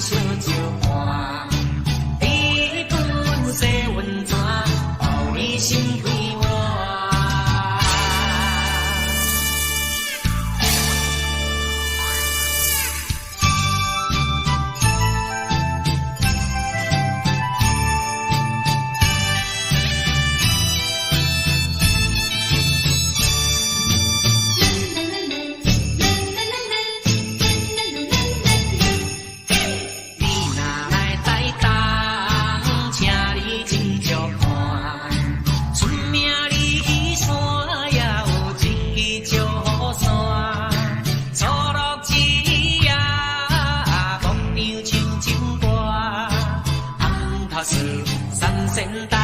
相招伴，日本洗温泉，包你心快活。你若來台東，請你斟酌看，出名驪山也有一支石虎山，错落一夜，牧場像情歌，红头树三仙台，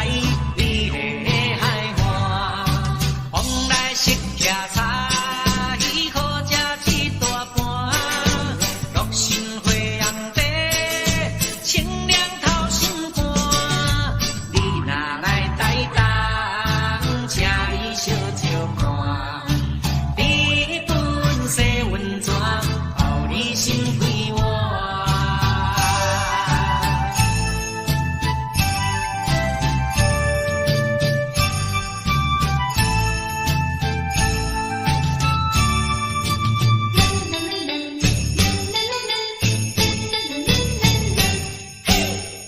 美丽的海岸，风來熟客茶，伊好食一大盤，鹿心花紅茶，清涼透心肝。你若來台東，請你小招看，日本洗溫泉，包你心快活。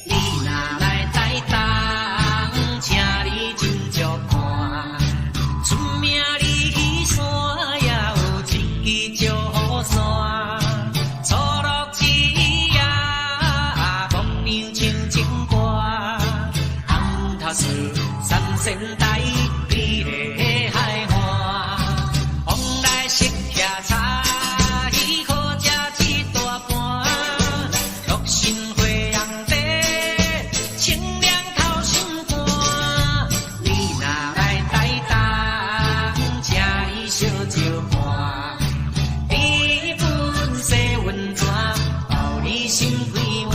你若來台東，請你斟酌看，出名驪山也有一支石虎山，错落一夜，牧場像情歌，红头树三仙台，美麗的海岸，風來熟客茶，伊好食一大盤，鹿心花紅茶，清涼透心肝。你若來台東，請你小招看，日本洗溫泉，包你心快活。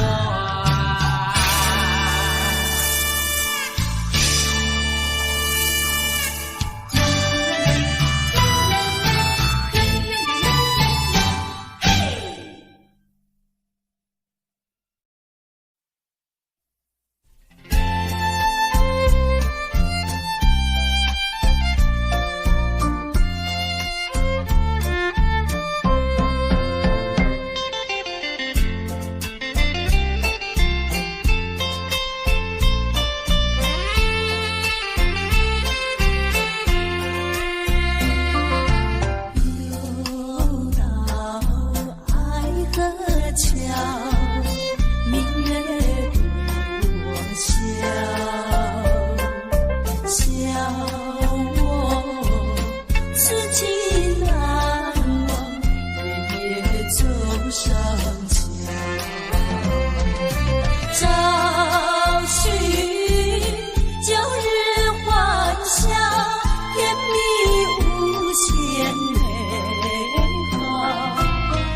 又到愛河橋，明月對我笑，笑我此情難忘，夜夜走上橋。找尋舊日歡笑，甜蜜無限美好。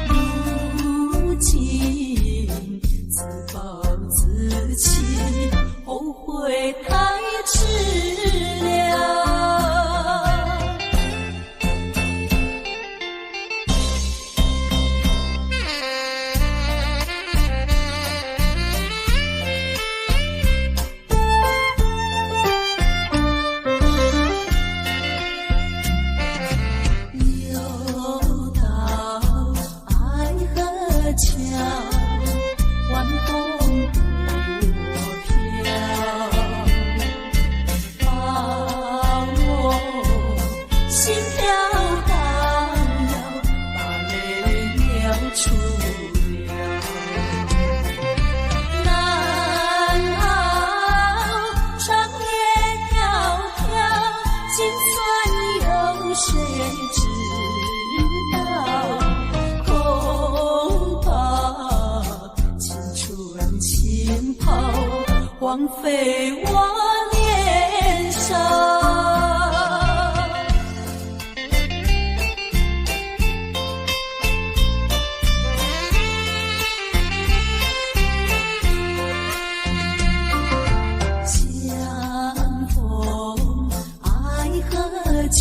如今自暴自棄，後悔太遲了。又到愛河橋，晚風對我飄，把我心飄蕩搖，把淚流出了。難熬長夜迢迢，心酸有誰知道？恐怕青春浸泡，荒廢我年少。相逢愛河橋，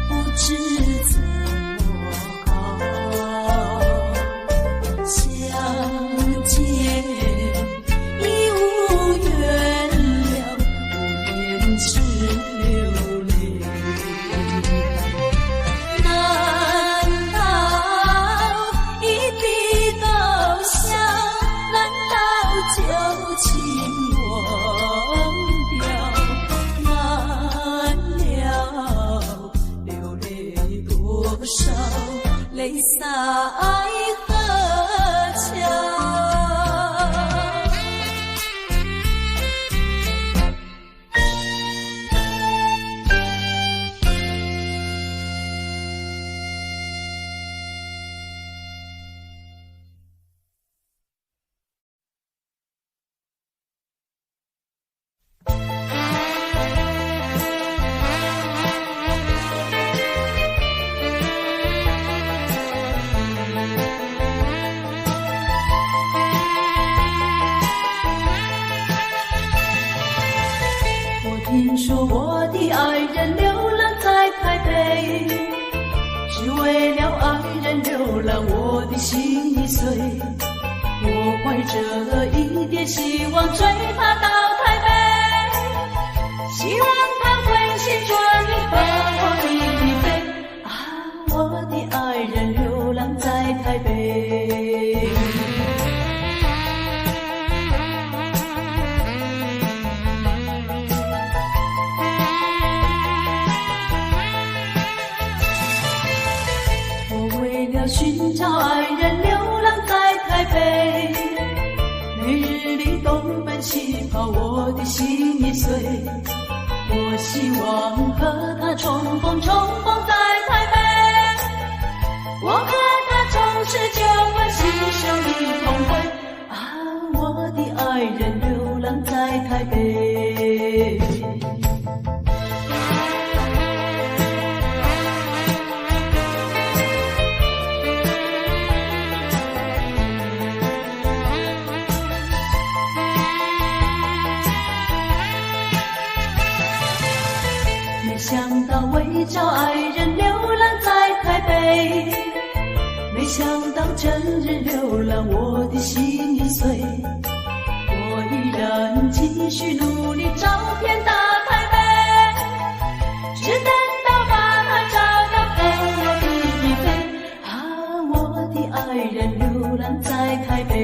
不知怎麼好。相愛河橋。我聽說我的愛人流浪在台北，只為了愛人流浪，我的心已碎。我懷着一點希望追他到台北，希望他回心轉意放我一飛。啊，我的愛人流浪在台北。我為了尋找愛人流浪在台北，每日裡東奔西跑，我的心已碎。我希望和他重逢，重逢在台北。我和他重拾舊歡，攜手一同歸。啊，我的愛人流浪在台北。沒想到為找愛人流浪在台北，沒想到整日流浪，我的心已碎。我依然繼續努力找遍大台北，只等到把他找到，陪我比一飛。啊，我的愛人流浪在台北。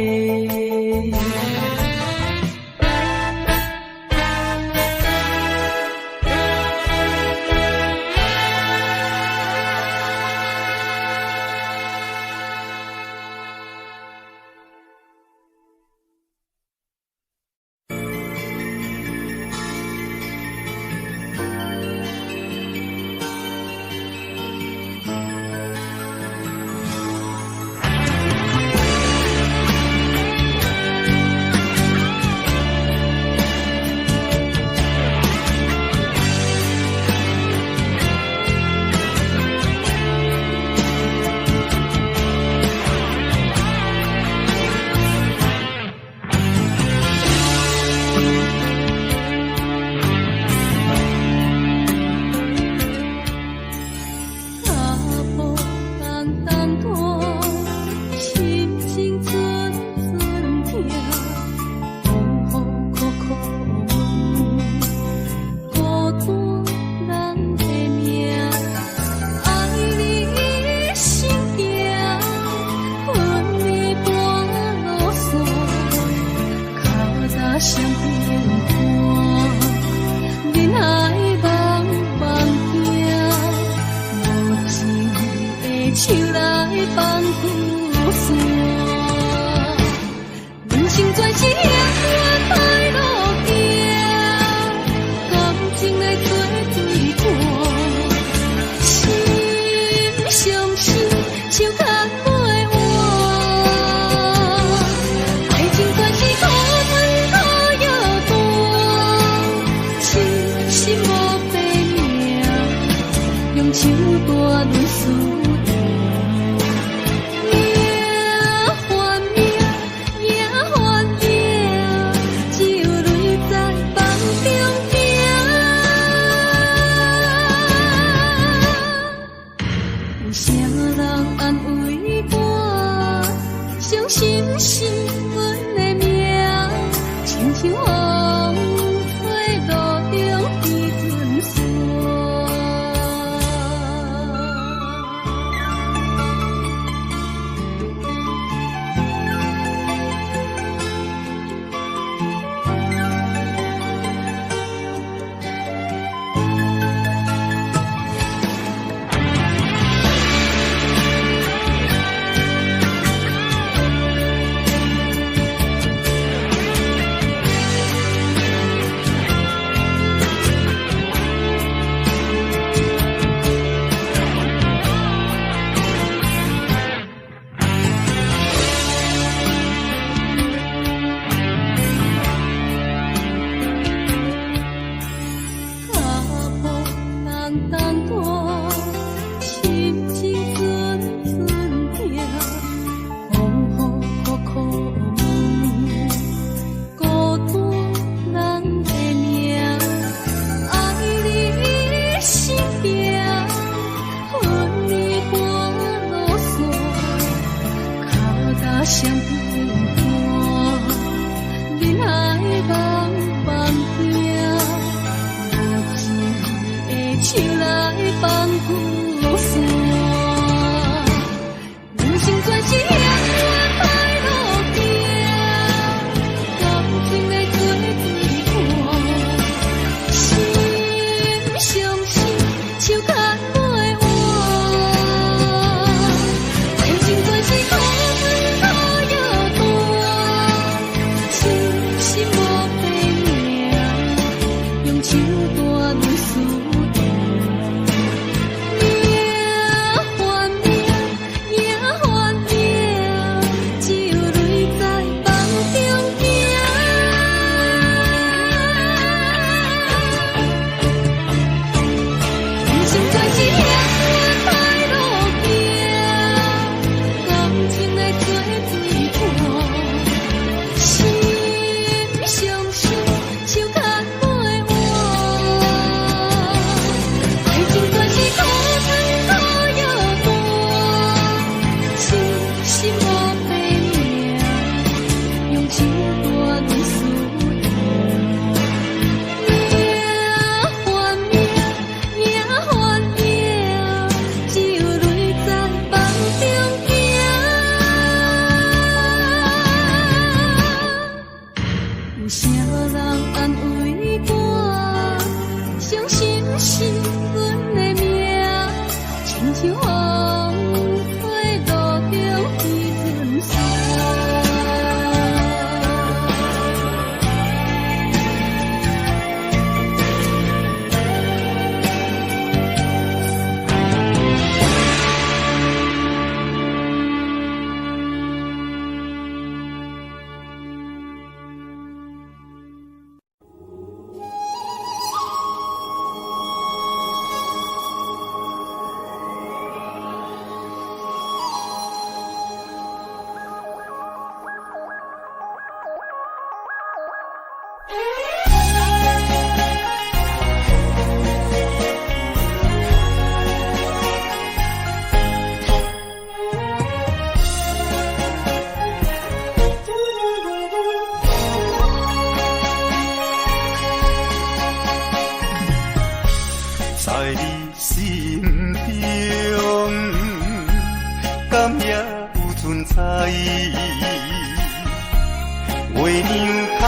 月娘敲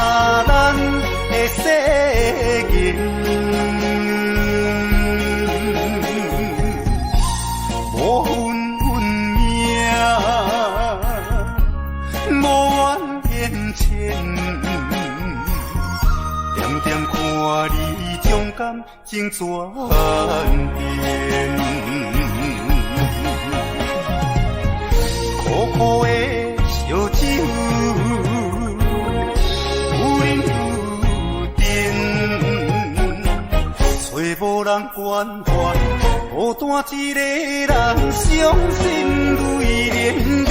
咱的世间，无分运命，无怨言情，点点看你将感情转变，苦苦的烧酒，有冷有甜，找无人关怀，孤单一个人，伤心泪涟涟。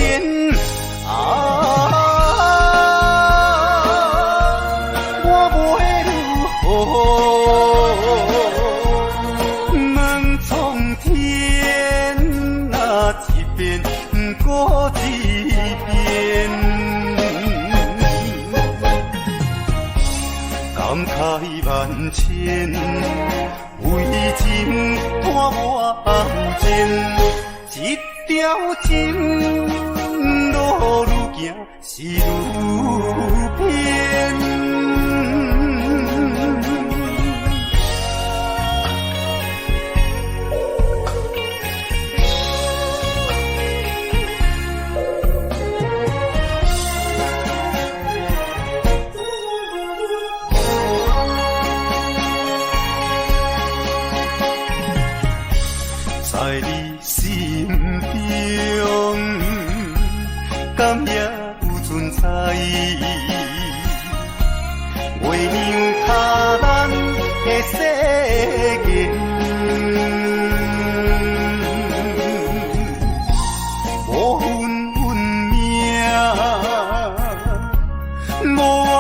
啊，我袂如何问苍天啊，一遍阁一遍，感慨万千，为情拖我有情，这条情路愈行是愈偏。在你心中，敢也有存在？月娘敲咱的世间，无分运命，无怨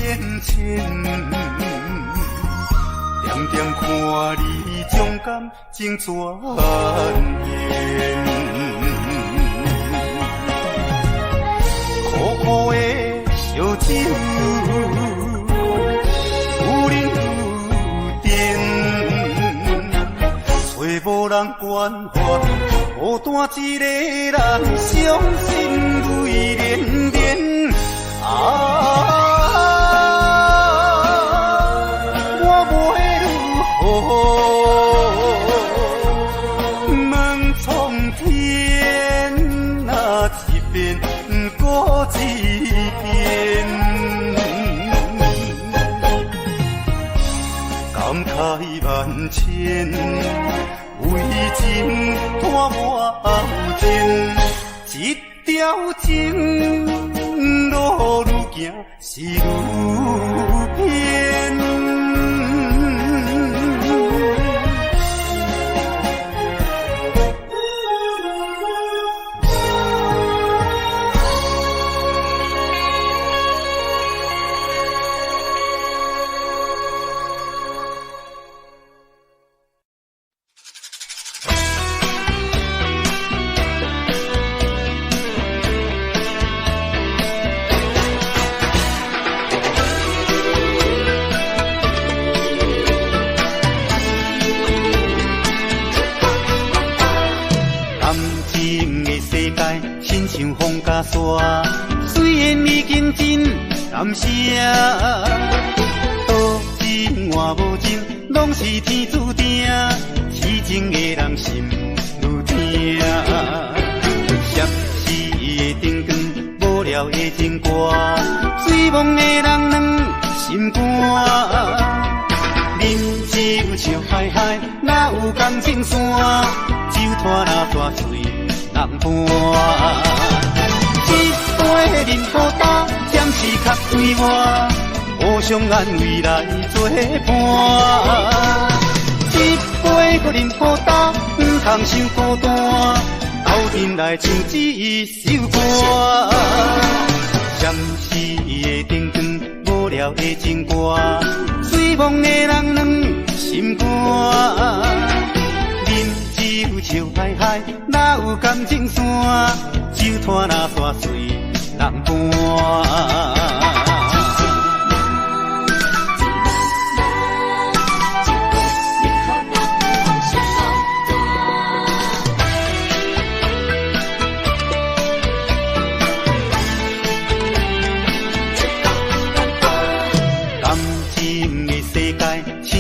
言情，点点看你将感情转变，苦苦的烧酒，有冷有甜，找无人关怀，孤单一个人，伤心泪涟涟。啊，我袂如何问苍天啊，一遍阁一遍，感慨万千，为情拖我有情，这条情路愈行是愈偏。感情的世界，亲像风甲沙，虽然已经真感谢，多情换无情，拢是天注定，痴情的人心愈疼。闪烁的灯光，无聊的情歌，醉梦的人软心肝。啉酒笑嗨嗨，哪有感情线？酒托若煞随人搬。一杯饮予焦，暂时较快活，互相安慰来作伴。一杯阁饮予焦，毋通伤孤单，斗阵来唱这首歌。闪烁的灯光，无聊的情歌，醉梦的人软心肝。啉酒笑嗨嗨，哪有感情线？酒托若煞随人搬。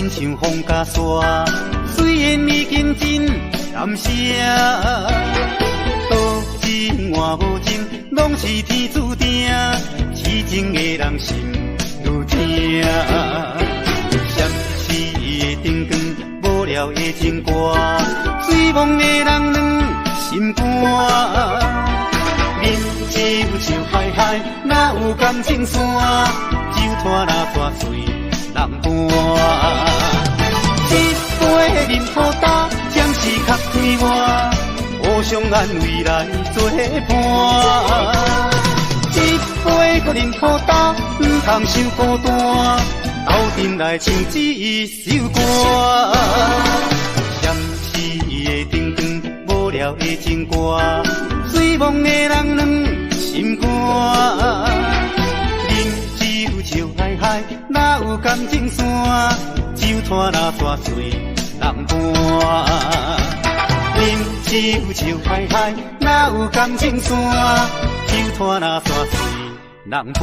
親像風佮沙，雖然已經真感謝，多情換無情，攏是天注定，痴情的人心愈疼。閃烁的燈光，無聊的情歌，醉夢的人軟心肝。啉酒笑嗨嗨，哪有感情線？酒托若煞随人搬。一杯饮予焦，暂时较快活，互相安慰来作伴。一杯阁饮予焦，毋通伤孤单，斗阵来唱这首歌。闪烁的燈光，無聊的情歌，醉夢的人軟心肝。啉酒笑嗨嗨，哪有感情線？酒托若煞隨人搬。啉酒笑嗨嗨，哪有感情線？酒托若煞隨人搬。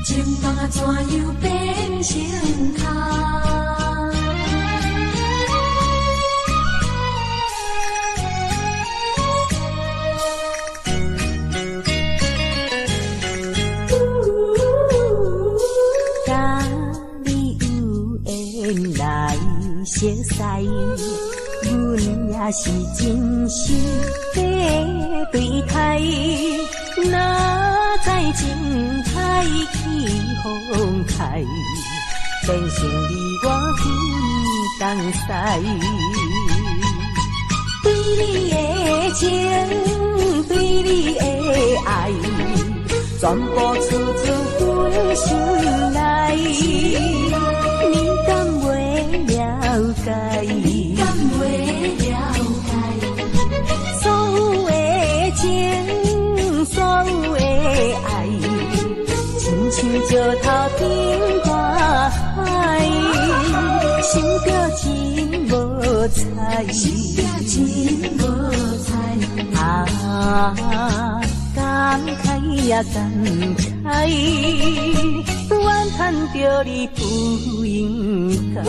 情梦啊，怎樣變成空？佮你有緣來熟似，阮也是真心的對待。哪知情海起風開，變成你我分東西。對你的情，對你的愛，全部出自阮心內。你敢袂了解？敢袂了解？所有的情，所有的愛，親像石頭頂大海，想著真無彩，想著真無彩。啊，感慨呀感慨，怨嘆著你不應該。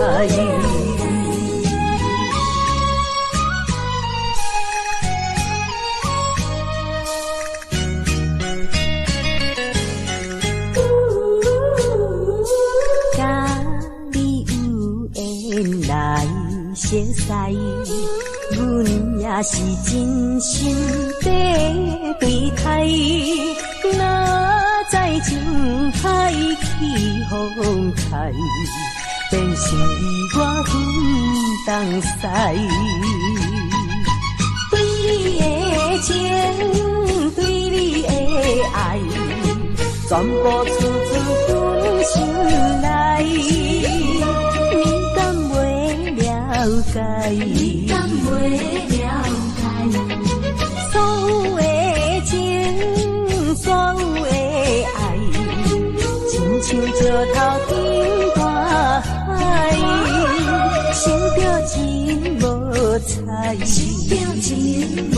佮你有緣來熟似，阮也是真心的對待。哪知情海起風開，變成你我分東西。對你的情，對你的愛，全部出自阮心內。你敢袂了解？敢袂了解？所有的情，所有的愛，親像石頭頂大海，想著真無彩，想著真無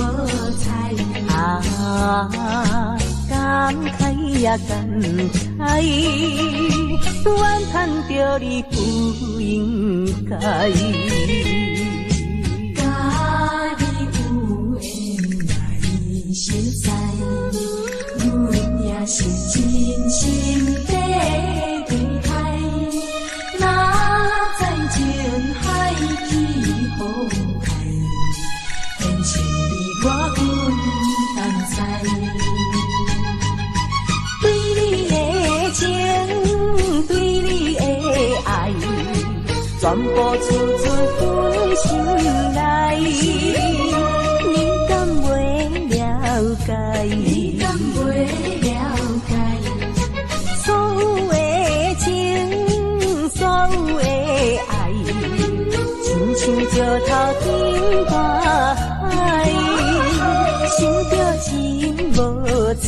彩。啊，感慨呀感慨，怨嘆著你不應該。佮你有緣來熟似，阮也是真心的對待。哪知情海起風開，變成你我分東西。對你的情，對你的愛，全部出自阮心內。你敢袂了解？你敢袂了解？所有的情，所有的愛，親像石頭頂大海，想著真無彩，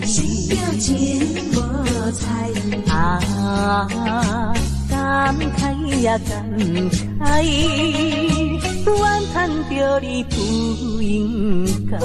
想著真無彩。啊，感慨呀感慨，怨叹著你不應該。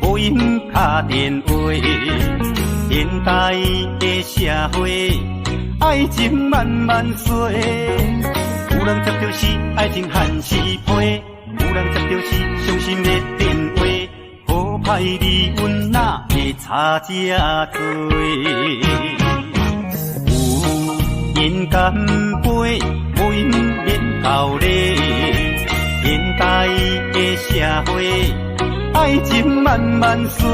無閒敲電話，現代的社會，愛情慢慢衰。有人接著是愛情限時批，有人接著是傷心的電話。好歹離阮哪會差這多？有緣乾杯，無閒免厚禮。現代的社會，愛情慢慢衰，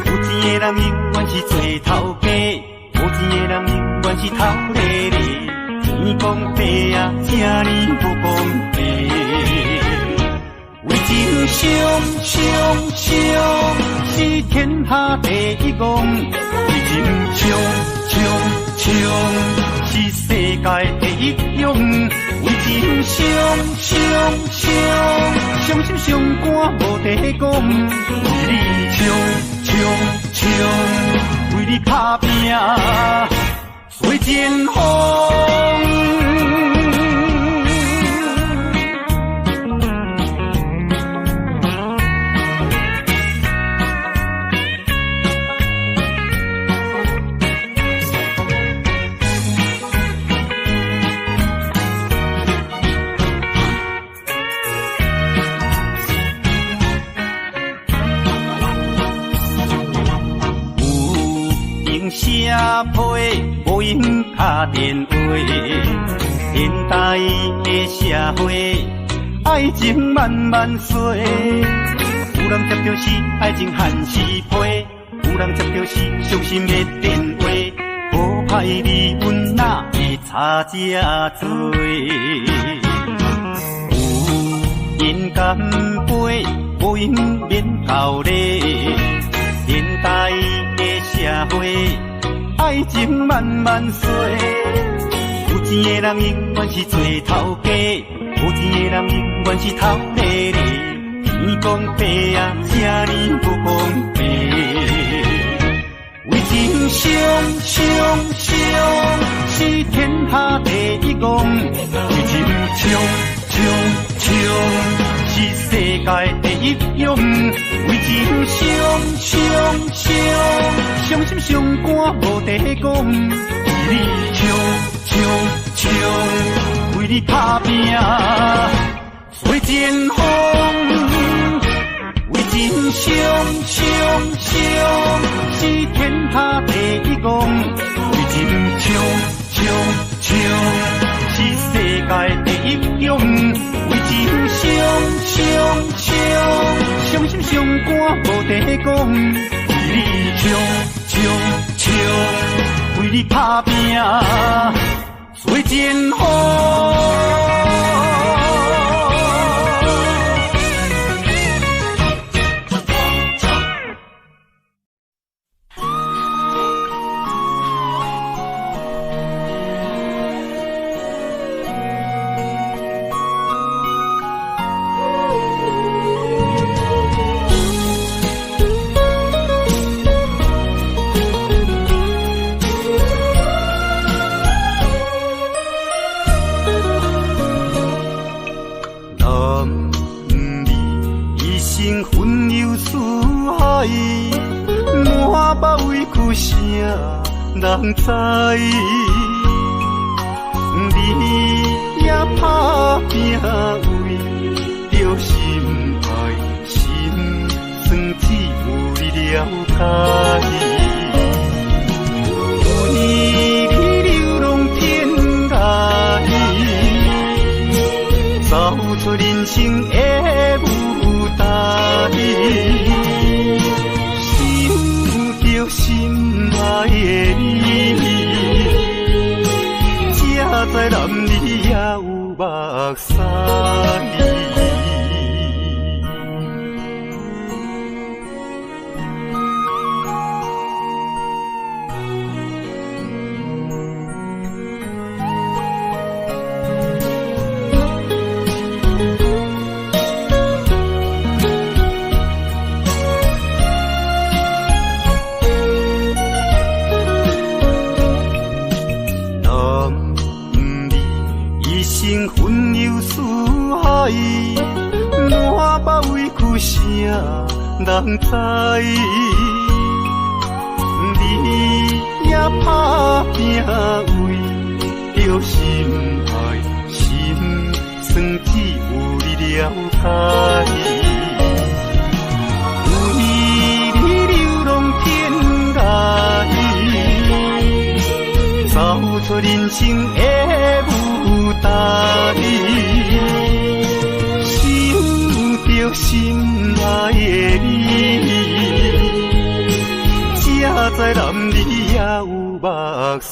有錢的人永遠是做頭家，無錢的人永遠是頭咧咧。天公伯啊，這呢無公平。為情傷傷傷，是天下第一戇。為情衝衝衝，是世界第一勇。為情傷傷傷，傷心傷肝無得講。為你衝衝衝，為你打拼做前鋒。寫批，無閒敲電話。現代的社會，愛情慢慢衰。有人接著是愛情限時批，有人接著是傷心的電話。好歹離阮哪會差這多？有緣乾杯，無閒免厚禮。現代的社會，愛情慢慢衰。有錢的人永遠是做頭家，無錢的人永遠是頭咧咧。天公伯啊，這呢無公平。為情傷傷傷，是天下第一戇。為情衝衝衝，是世界第一勇。為情傷傷傷，傷心傷肝無得講。為你衝衝衝，為你打拼做前鋒。為情傷傷傷，是天下第一戇。為情衝衝衝，是世界第一勇。為情傷傷傷，傷心傷肝無得講。為你衝衝衝，為你打拼做前鋒。啥人知？你也打拼为著心爱，心酸只有你了解。知男兒也有目屎。满腹委屈啥人知？你也打拼为著心爱，心酸只有你了解。为你流浪天涯，走出人生的舞台。心爱的你，才知男兒也有目屎。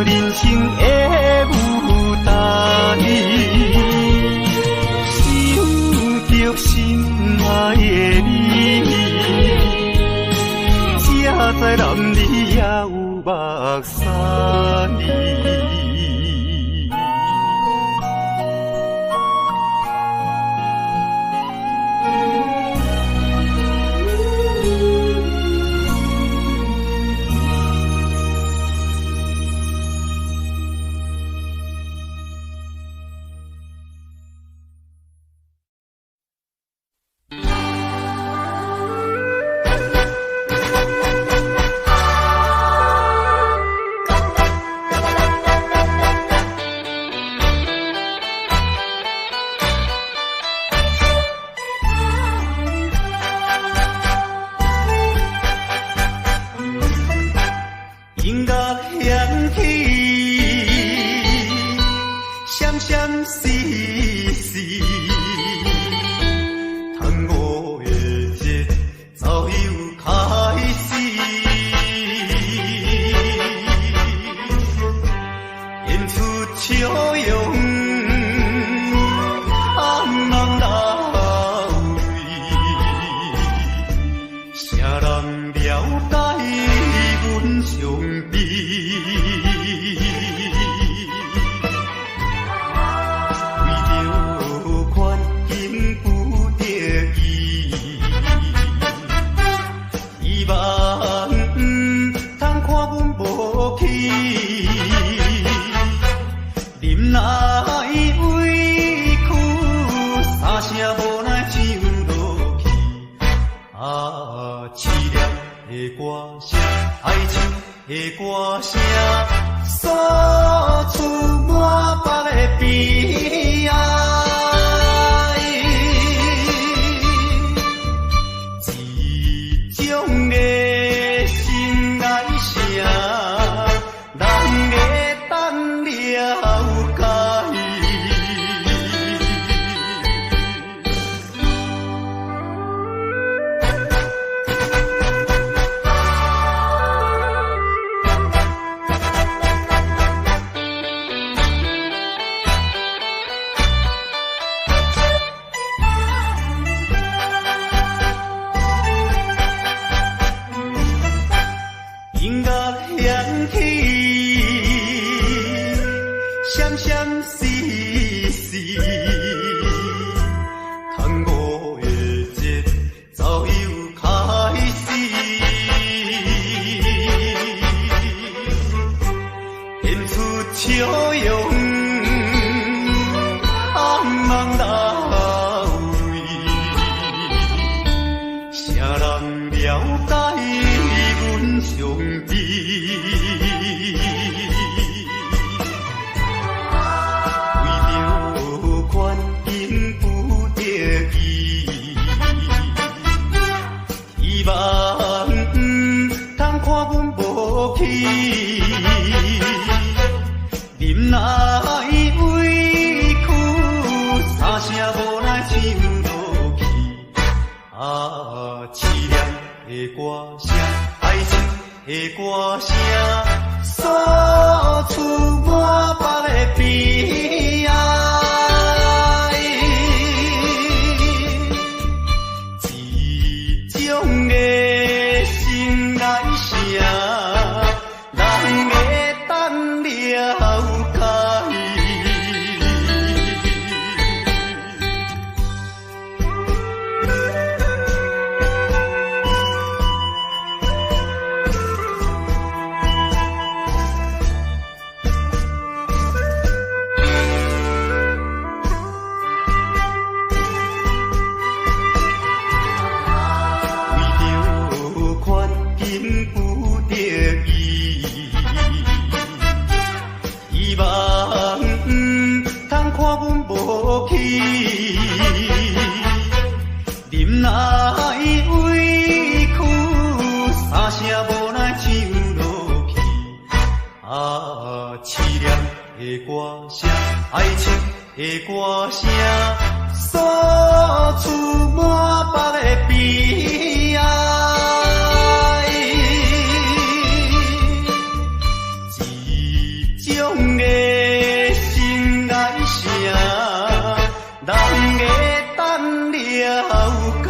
人生的舞台，想著心爱的你，才知男兒也有目屎。了解阮伤悲。三聲無奈唱落去。啊，淒涼的歌聲，哀情的歌聲，訴出滿腹的悲哀。這種的心愛聲，人會當了解。為著環境不得已，希望毋通看阮無去，忍耐委屈，三聲無奈唱落去。啊，淒涼的歌聲，哀情的歌聲，訴出滿腹的悲哀。這種的心愛聲，人會當了解。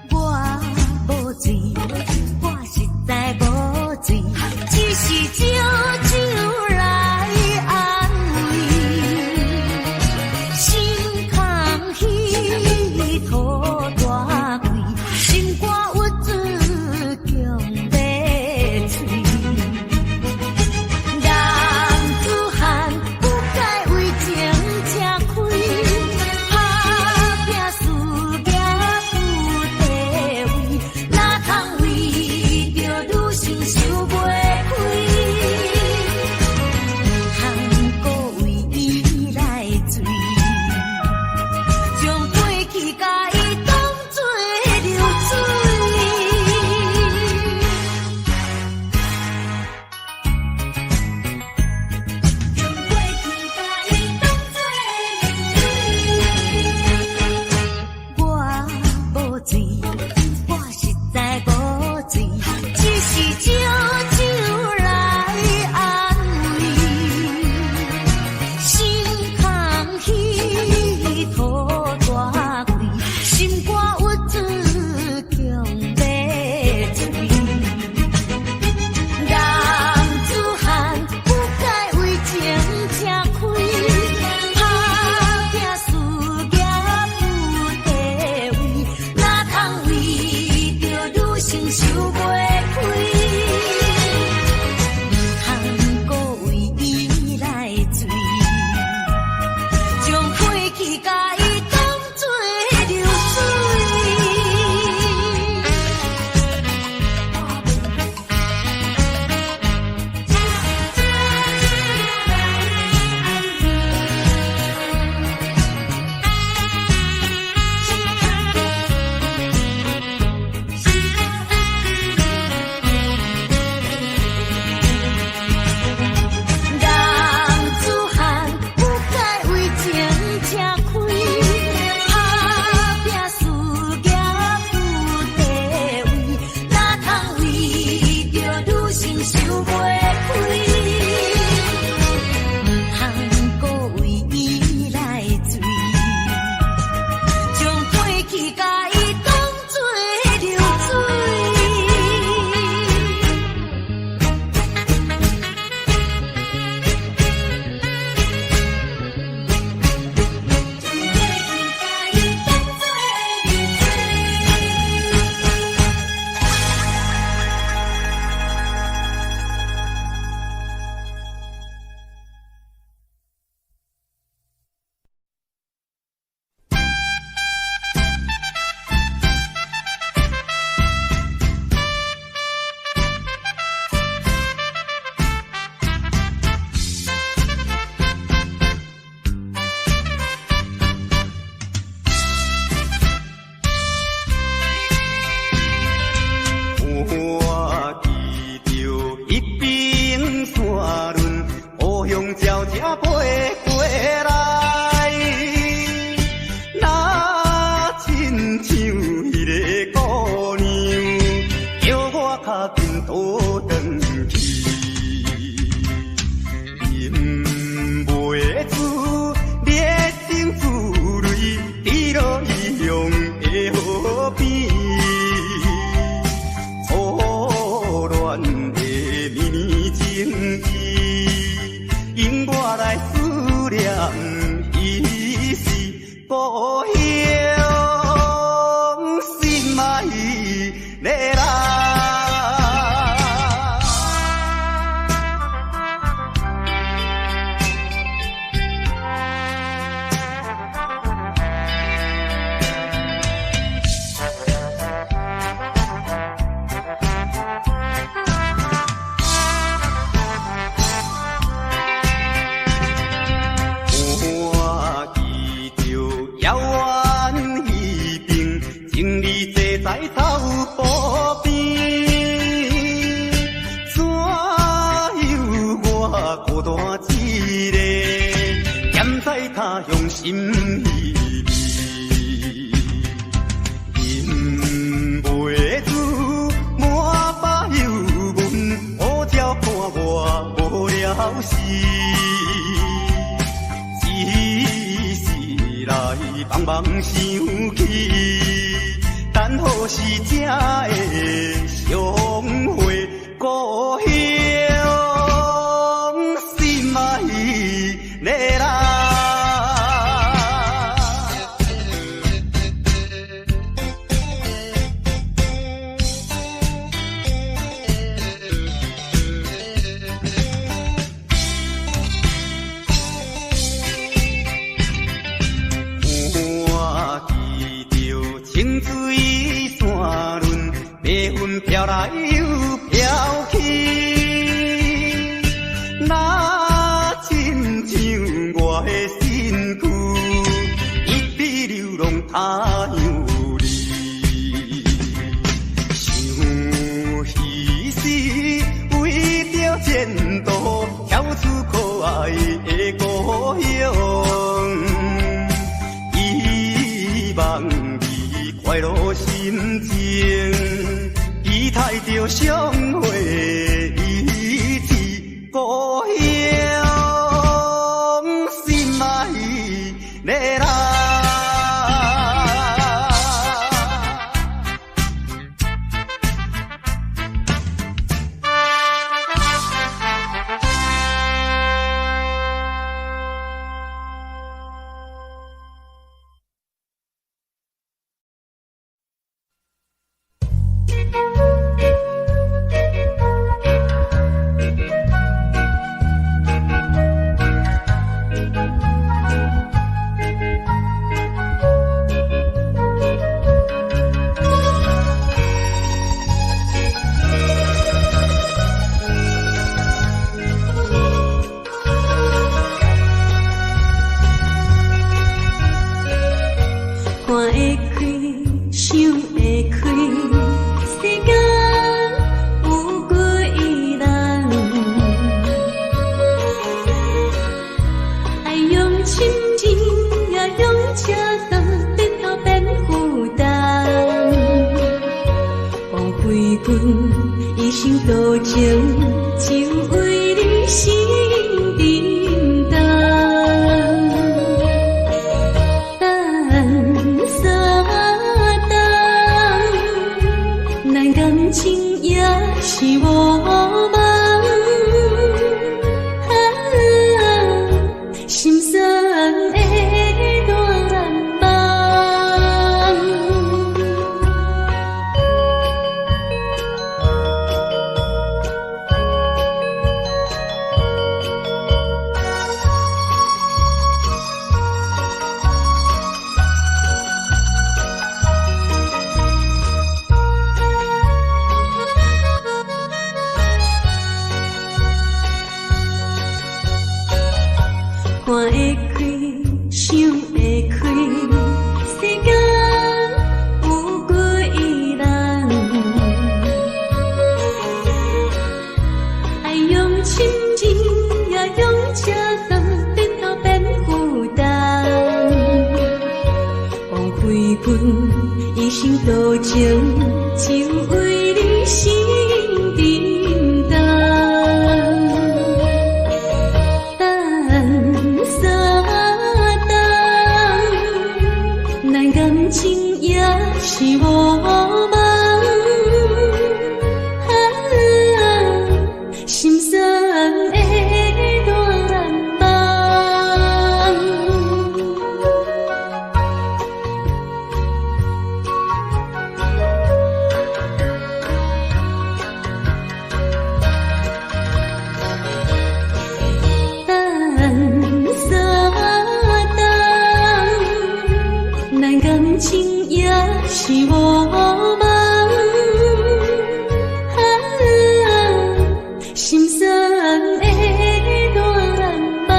我無醉，我實在無醉，只是借酒來安慰。心空虛，土大開，心肝鬱卒強欲碎。男子漢不該為情吃虧，打拼事業有地位，哪通為著女性想袂開？毋通閣為伊來醉，將過去共伊當作流水。將過去共伊當作流水。我無醉，我實在無醉，只是借酒來安慰。心空虛，土大開，心肝鬱卒強欲碎。男子漢不該為情吃虧，打拼事業有地位，哪通為何時才會相會？故鄉心愛的人。看見著清水山崙，白雲飄來又飄去，若親像我的身軀，一直流浪他鄉里。想彼時為著前途，跳出可愛的故鄉。希望你快樂心情，期待著相會彼此故鄉心愛的人。看會開，想會開，世間有幾人？愛用深情，也用赤胆，日頭變負擔。王妃君一生多情，就為你心沉重。等三冬，咱感情也是無夢。啊，心酸的願望。看會開，想會開，世間有幾人？愛用深情，也用赤膽，日頭變負擔。王妃君一生多情，就為你心沉重。等三冬，咱感情也是無夢。啊，心酸的願望。等三冬，咱感情也是無夢。啊，心酸的願望。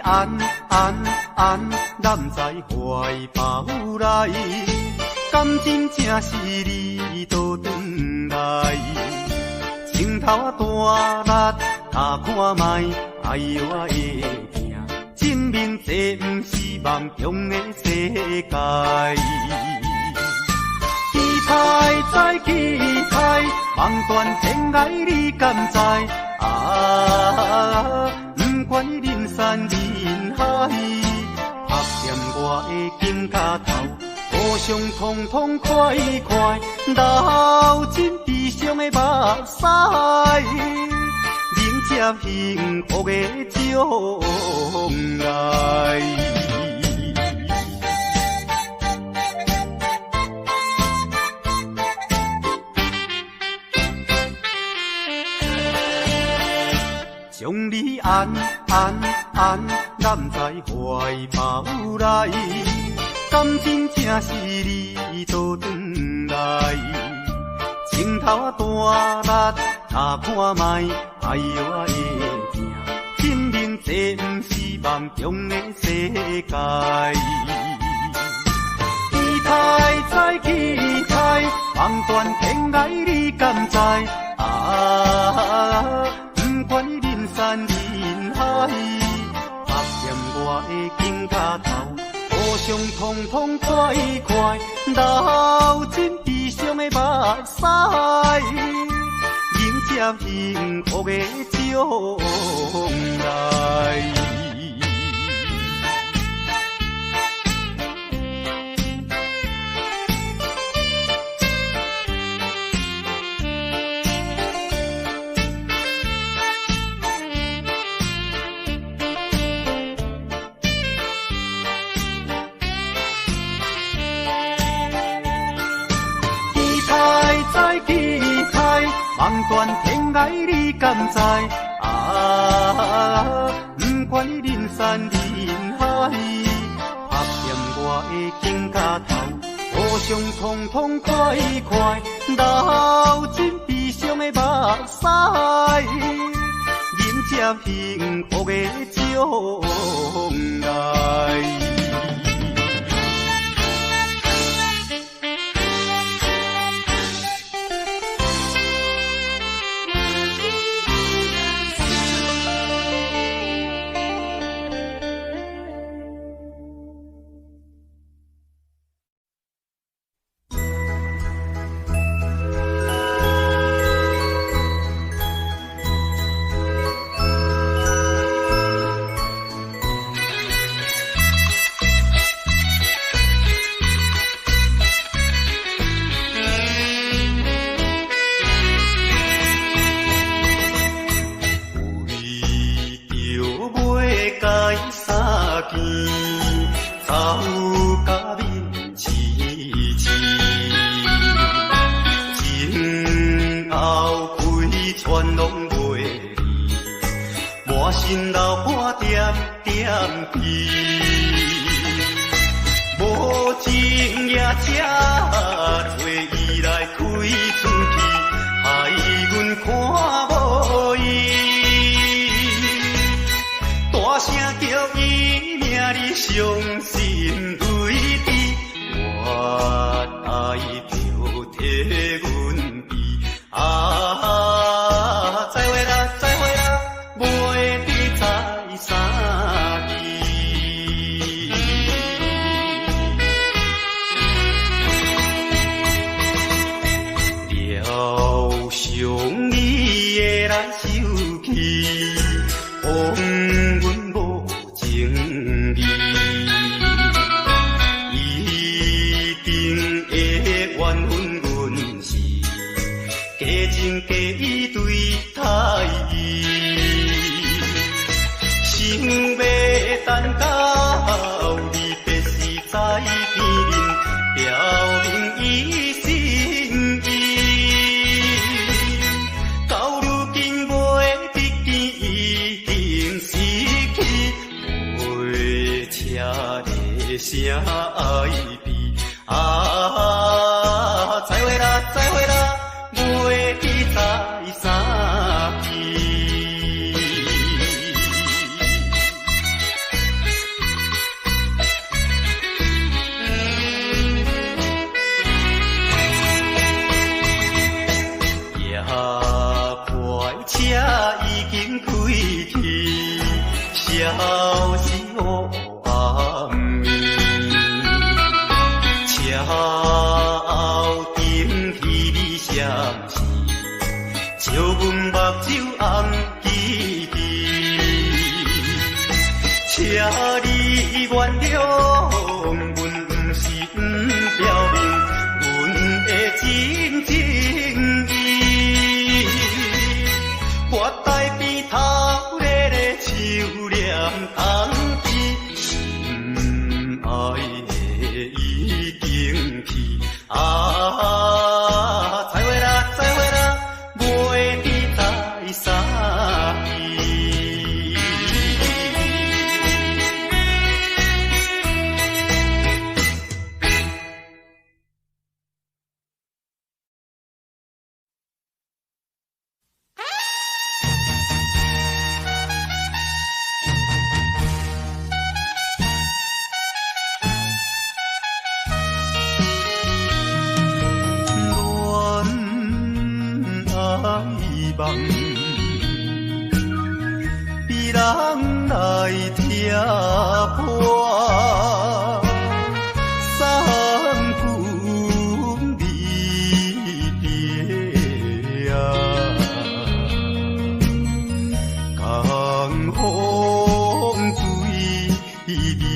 按按按揽在怀抱内，敢真正是你倒转来？情头仔大力拍看觅，哎哟我的疼，证明这毋是梦中的世界。期待再期待，望断天涯你敢知？啊，不管人山人海，拍掂我的肩胛头，互相痛痛快快，流尽悲伤的目屎，迎接幸福的将来。将你按按按揽在怀抱内，敢真正是你倒转来？情头仔大力拍看觅，哎哟我的疼，证明这毋是梦中的世界。期待再期待，望断天涯你敢知？啊，不管人山人海，拍掂我的肩胛头，互相痛痛快快，流尽悲伤的目屎，迎接幸福的将来。再期待，望断天涯你敢知？啊，不管人山人海，拍掂我的肩胛头，互相痛痛快快，流尽悲伤的目屎，迎接幸福的将来。睭紅吱吱。請你原諒，阮毋是毋表明阮的真情意。我台邊頭咧咧手念空甜，心愛的已經去啊！再會啦，再會啦，袂得再相見。戀愛夢，被人來拆破，送阮離別啊，江風對面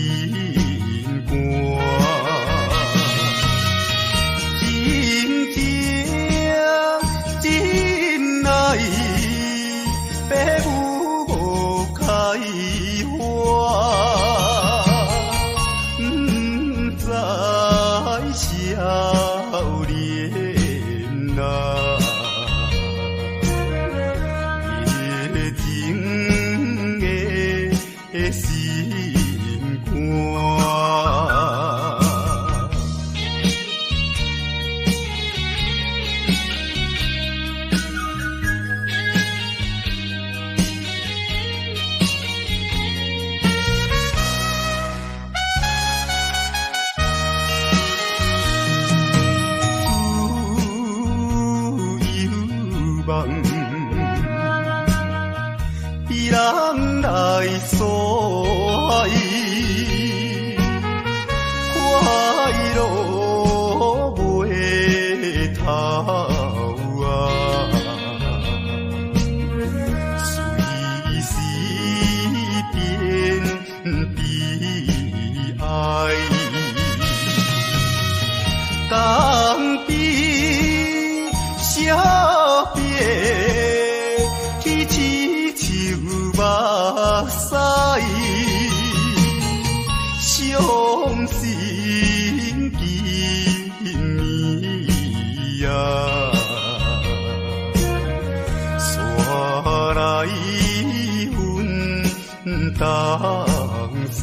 寒。真情真愛，爸母無開花，毋知少年啊，熱情的心肝。自由夢，被人來索愛，快樂袂頭啊，隨時變悲哀。江邊惜別，去痴手目屎，傷心今暝啊，煞來分東西。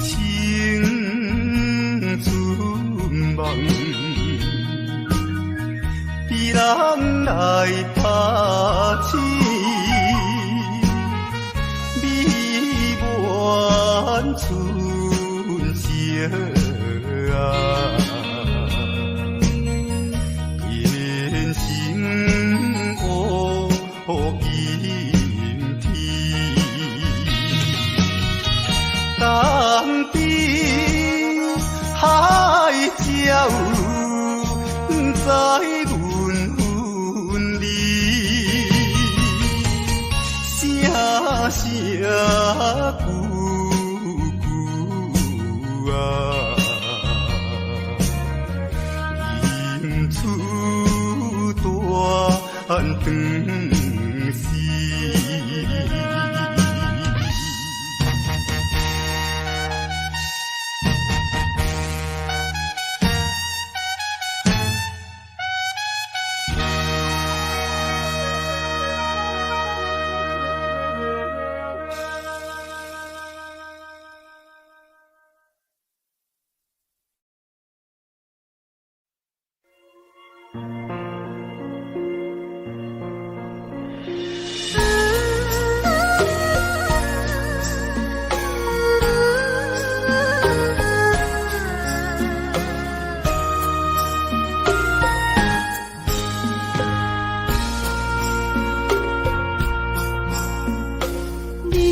青春夢，被人來拍醒，美滿春色啊，變成烏陰天。東邊海角，不知阮分離，聲聲句句啊，音出斷斷絲。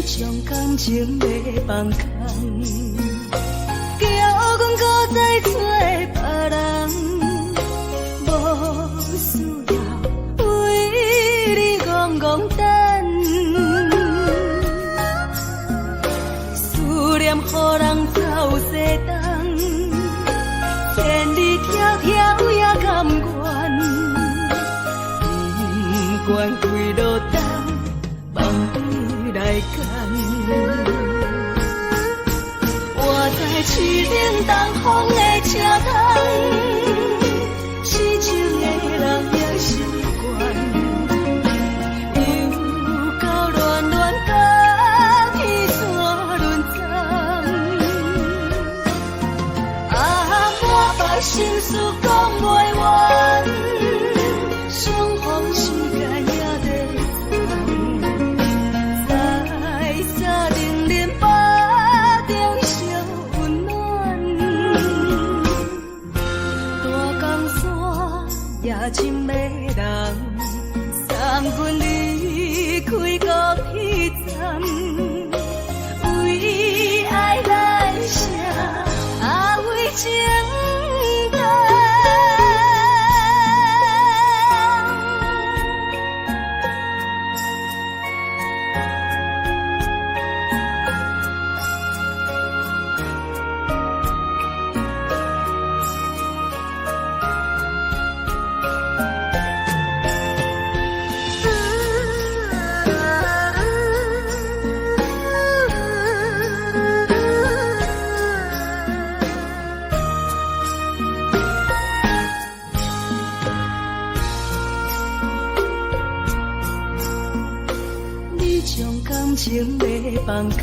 你將感情欲放空，叫阮閣再揣別人，無需要為你戇戇等，思念予人走西東，千里迢迢也甘願，不管幾落冬，放你來揀。我在凄冷東風的車窗，痴情的人也習慣，又到暖暖甲天山輪藏。啊，满腹心事講袂完，相逢時間也在藏，在三零零八中相溫暖。大江山也真迷人，送阮離開高鐵站，為愛來寫，啊為情難。你將感情欲放空，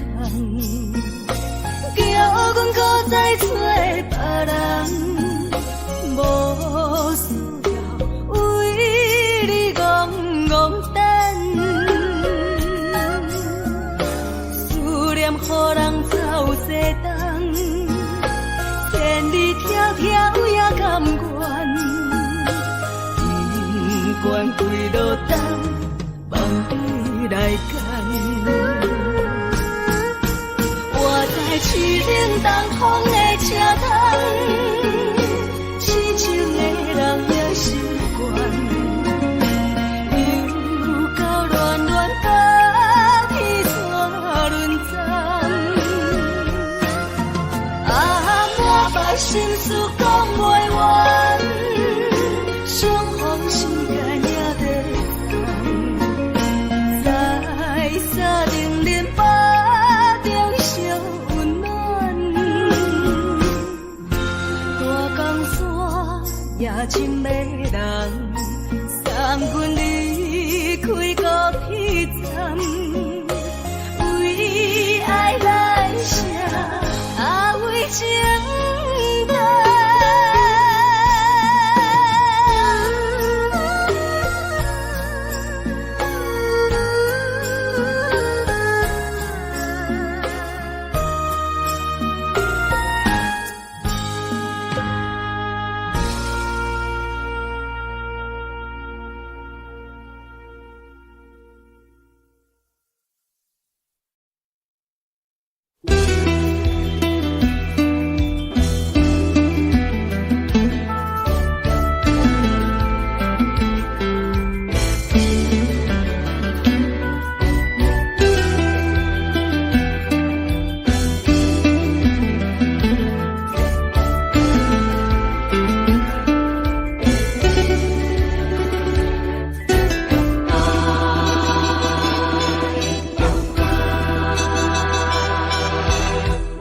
叫阮閣再揣別人，無需要為你戇戇等，思念予人走西東，千里迢迢也甘願，不管幾落冬，放你來揀。我在凄冷東風的車窗，痴情的人也習慣，又到暖暖甲天山輪藏。啊，滿腹心事講袂完，相逢時間也在藏，在三零零八中相溫暖。大江山也真迷人，送阮離開高鐵站，為愛來寫，啊為情難。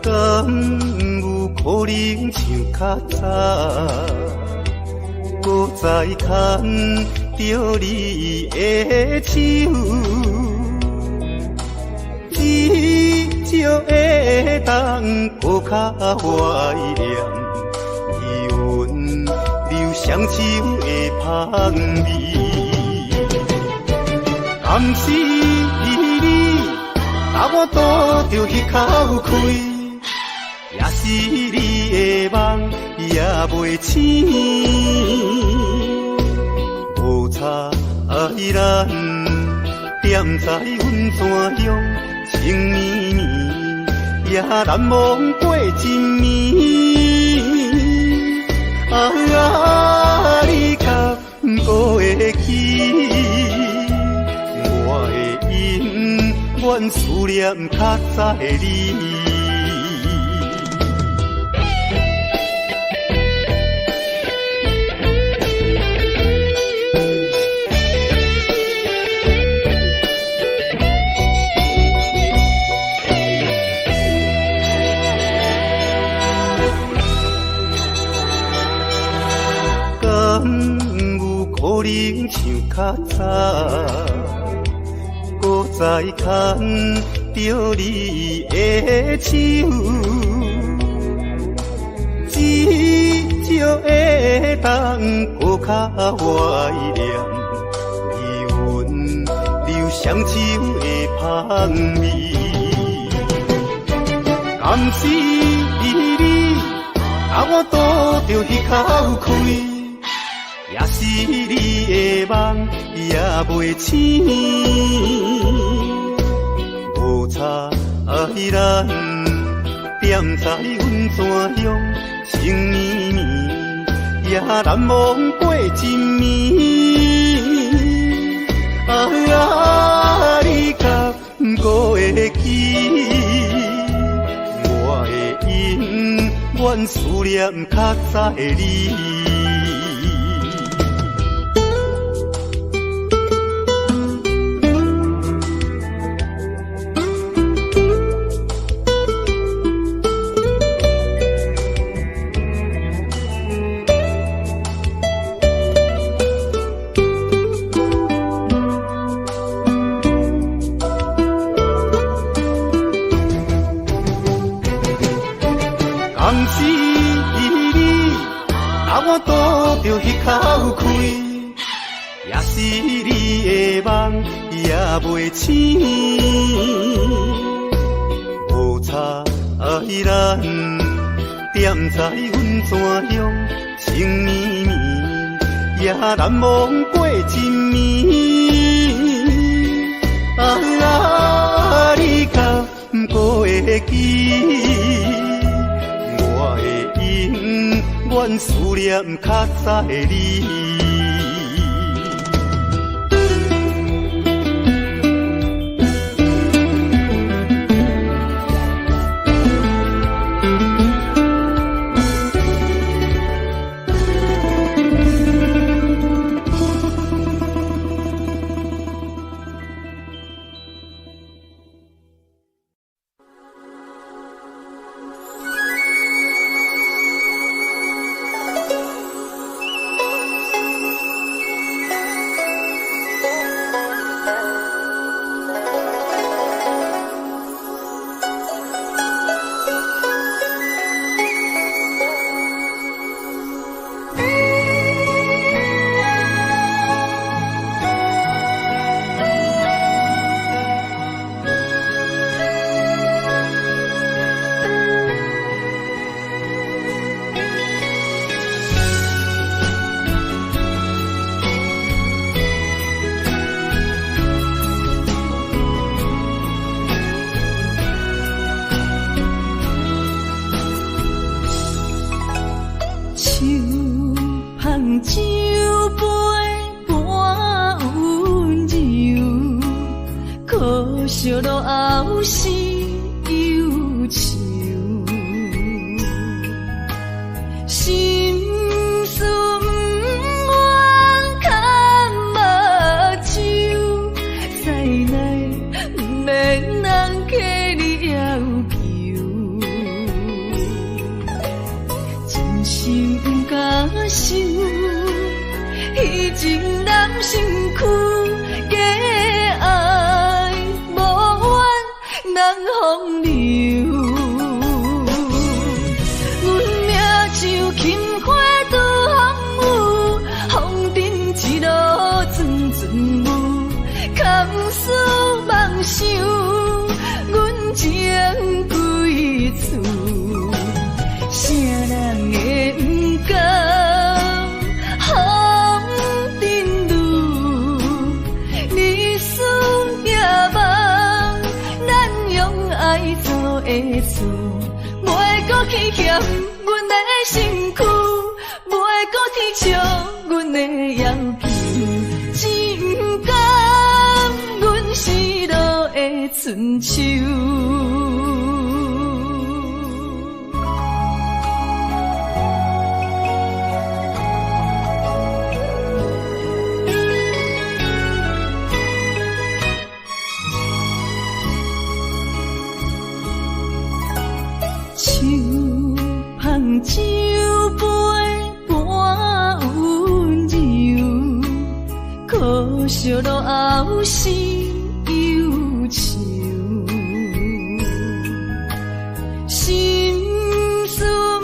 敢有可能像較早，閣再牽著你的手，至少會當閣較懷念你溫柔雙手的香味。敢是你共我賭著彼口氣，也是你的夢也袂醒，無彩咱踮在温泉鄉，情也難忘過一暝。啊，你敢閣會記？我會永遠思念較早的你。可能像較早，閣再牽著你的手，至少會當閣較懷念你溫柔雙手的香味。敢是你共我賭著彼口氣？也是你的夢也袂醒，無差咱踮在阮怎样情绵绵，也難忘過一暝。啊，你敢閣會記？我會永遠思念較早的你。敢是你共我賭著彼口氣，也是你的夢也袂醒，無差咱踮在阮怎样情绵绵，也難忘過一暝。啊，你敢閣會記？永遠思念較早的你。酒杯半温柔，可惜落后是忧愁。心事不愿牵目睭，再来不免人客你要求，真心不敢收，虚情难身躯，假爱无缘难风流。阮命像琴花拄风雨，风尘一路阵阵雾，空思梦想，阮情归处，啥人会不甘风尘女？你思夜梦，咱用爱做缘。的厝，袂閣去嫌阮的身軀，袂閣啼笑阮的要求，只毋甘阮失落的春秋。手捧酒杯半温柔，可惜落后是忧愁。心事毋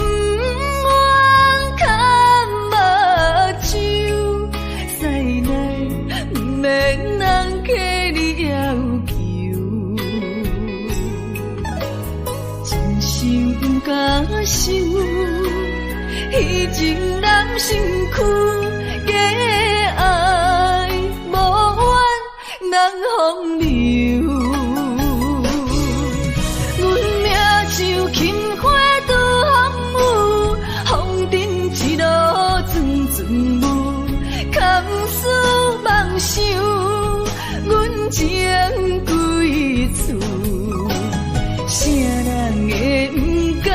愿崁目睭，屎奶毋免人替你要求。真心毋敢想，彼情人身躯，假爱无怨人风流。阮命像琴花拄风雨，风尘一路阵阵雾，空思梦想，阮情归处。啥人会毋甘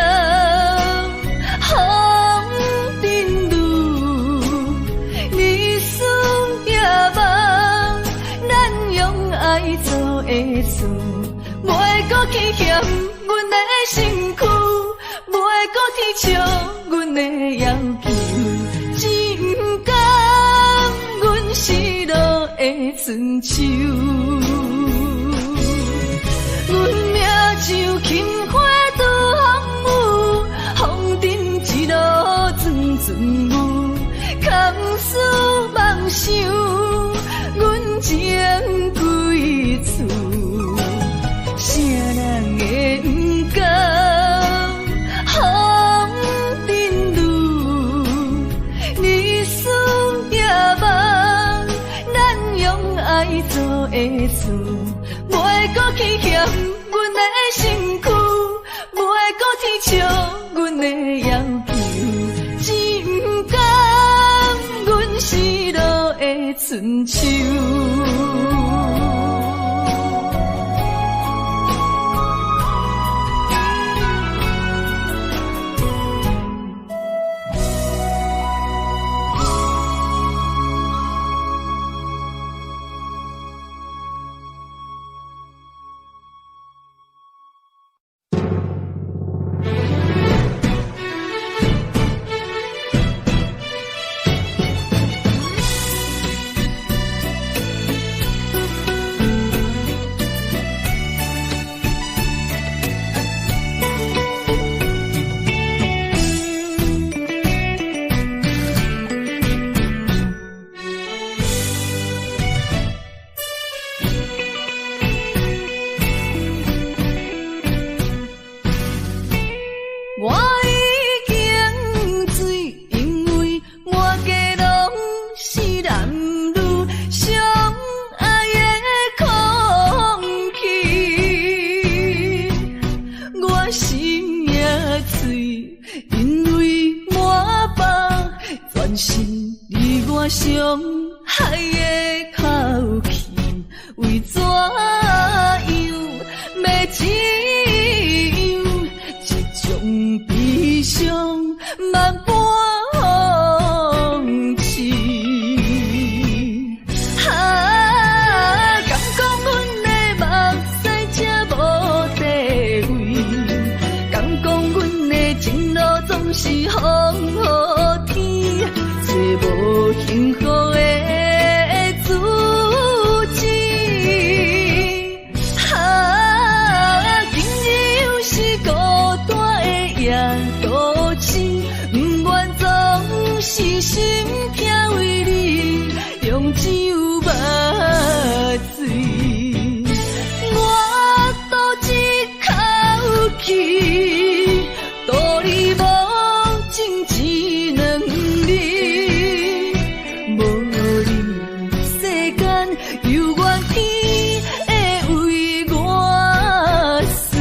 风尘女？日思夜梦，咱用爱做的厝，袂阁去嫌阮的身躯，袂阁啼笑阮的要求，只毋甘阮失落的春秋。阮命像琴花拄风雨，风尘一路阵阵雾，空思梦想，阮情归处。啥人会毋甘风尘女？日思夜梦，咱用爱做的厝，袂阁去嫌阮的身躯，袂阁啼笑阮的要求，只毋甘阮失落的春秋。我已經醉，因為滿街攏是男女相愛的空氣。我心也醉，因為滿腹全是你我傷害的口氣，為怎樣欲這樣？這種悲傷萬般諷刺。啊，敢講阮的目屎這無地位？敢講阮的情路總是風雨天，做無幸福的主子。啊，今日又是孤單的夜都市，不願總是心疼為你用酒目水。我賭一口氣，道理無情一兩字，無你世間猶原天會為我隨。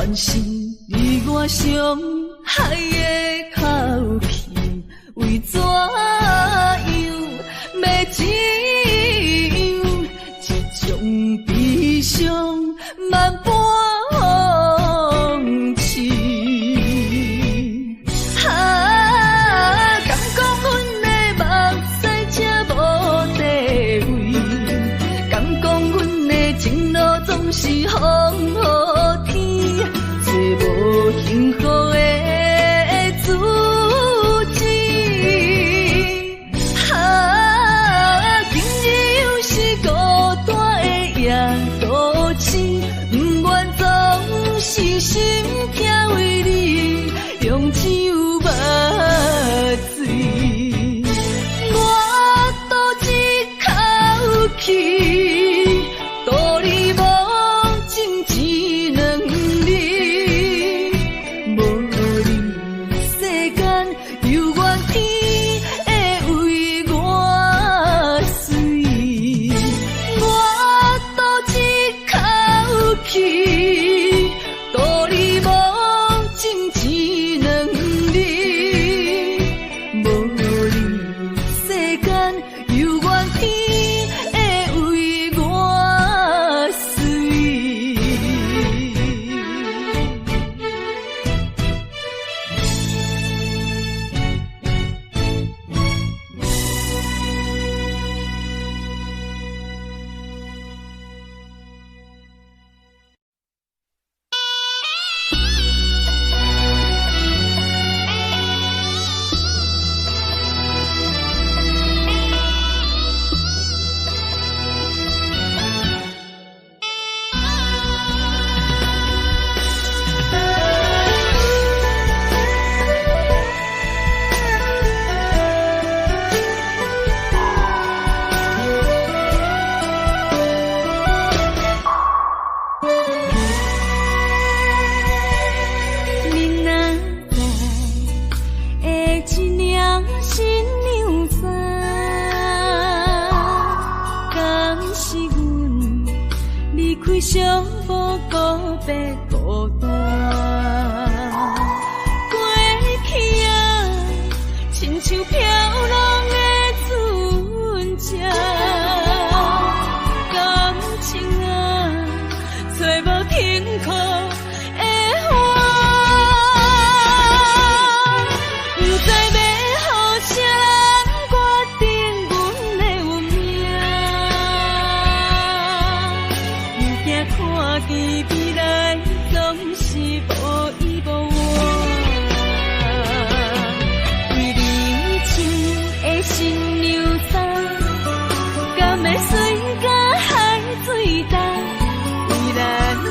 完成你我相愛的口氣，為怎樣欲這樣一種悲傷萬般放棄？啊，敢講阮的目屎這無地位？敢講阮的情路總是風雨天，做無幸福的主子。啊，今日又是孤單的夜都市，不願總是心痛為你用酒目水。我賭一口氣，賭你無情一兩字，無你世間猶原天會為我水。我賭一口氣，賭你無情一兩字，無你世間猶原天會為我水。明仔載的一領新娘衫，敢是阮離開寂寞告別孤單？過去啊，親像飄浪的船隻，感情啊，揣無停靠的岸。不知欲予啥人決定阮的運命，不驚看見未來總是無依無倚。為你穿的新娘衫，敢會隨甲海水干？為咱求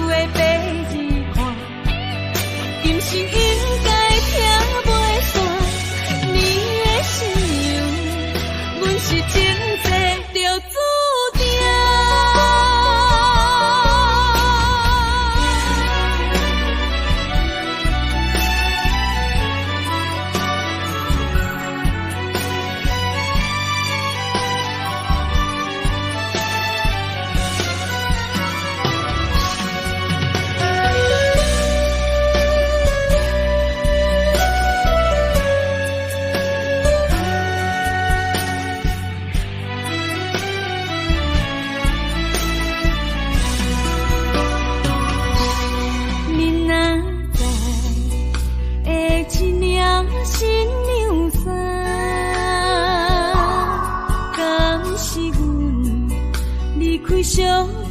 的白日看，今生應該疼袂散。你的新娘，阮是前世就注定。明仔載的一領新娘衫，敢是阮離開寂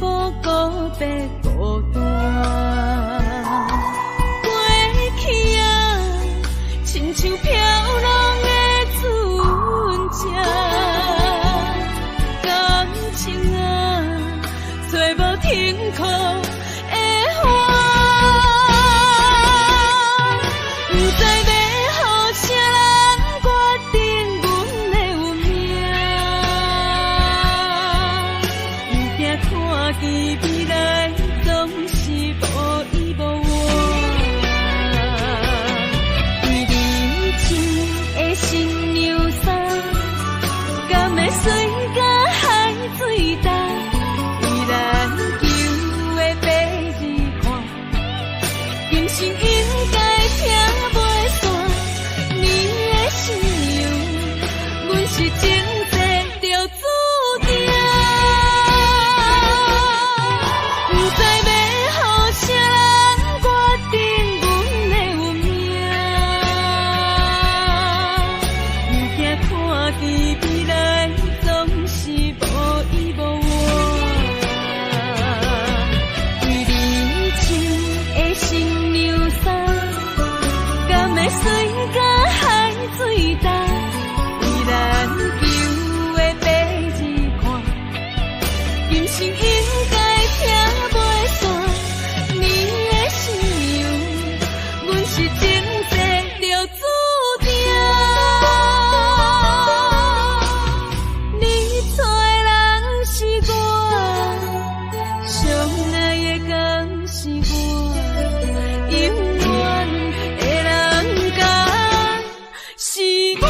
寞告別孤單？過去啊，親像飄浪的船隻，感情啊，揣無停靠的岸。不知欲予啥人決定阮的運命，不驚看見未來永遠的人甲是我。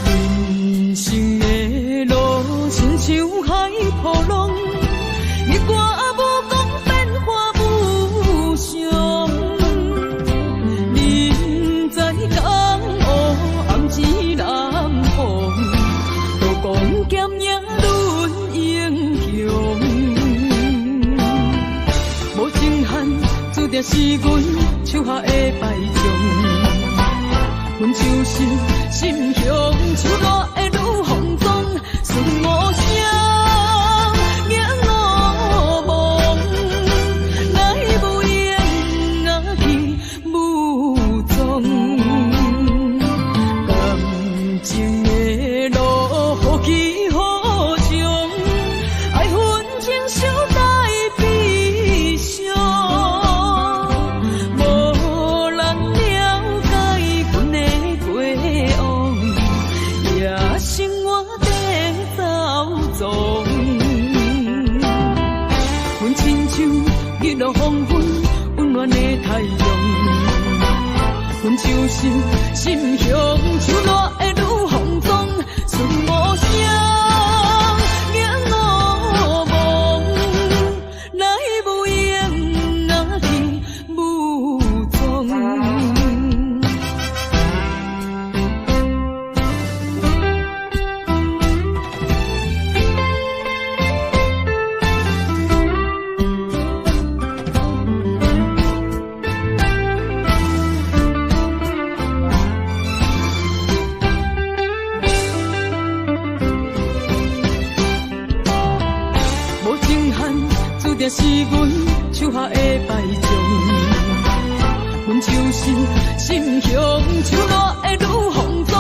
人生的路亲像海波浪，日歌无讲变化无常。人在江湖，暗指南风，刀光剑影论英雄。无情汉，注定是阮手下的败将。阮就是心雄手热的女风装，顺无声，迎无望，来无影啊去无踪。感情的路何去何从？爱恨情仇带悲伤，无人了解阮的过往，野生活在走踪。阮亲像日落黄昏温暖的太阳，阮就是心雄手热的女风装，顺无声，迎无望，来无影啊去无踪。无情汉，注定是阮手下的败将。阮就是心雄手热的女风装，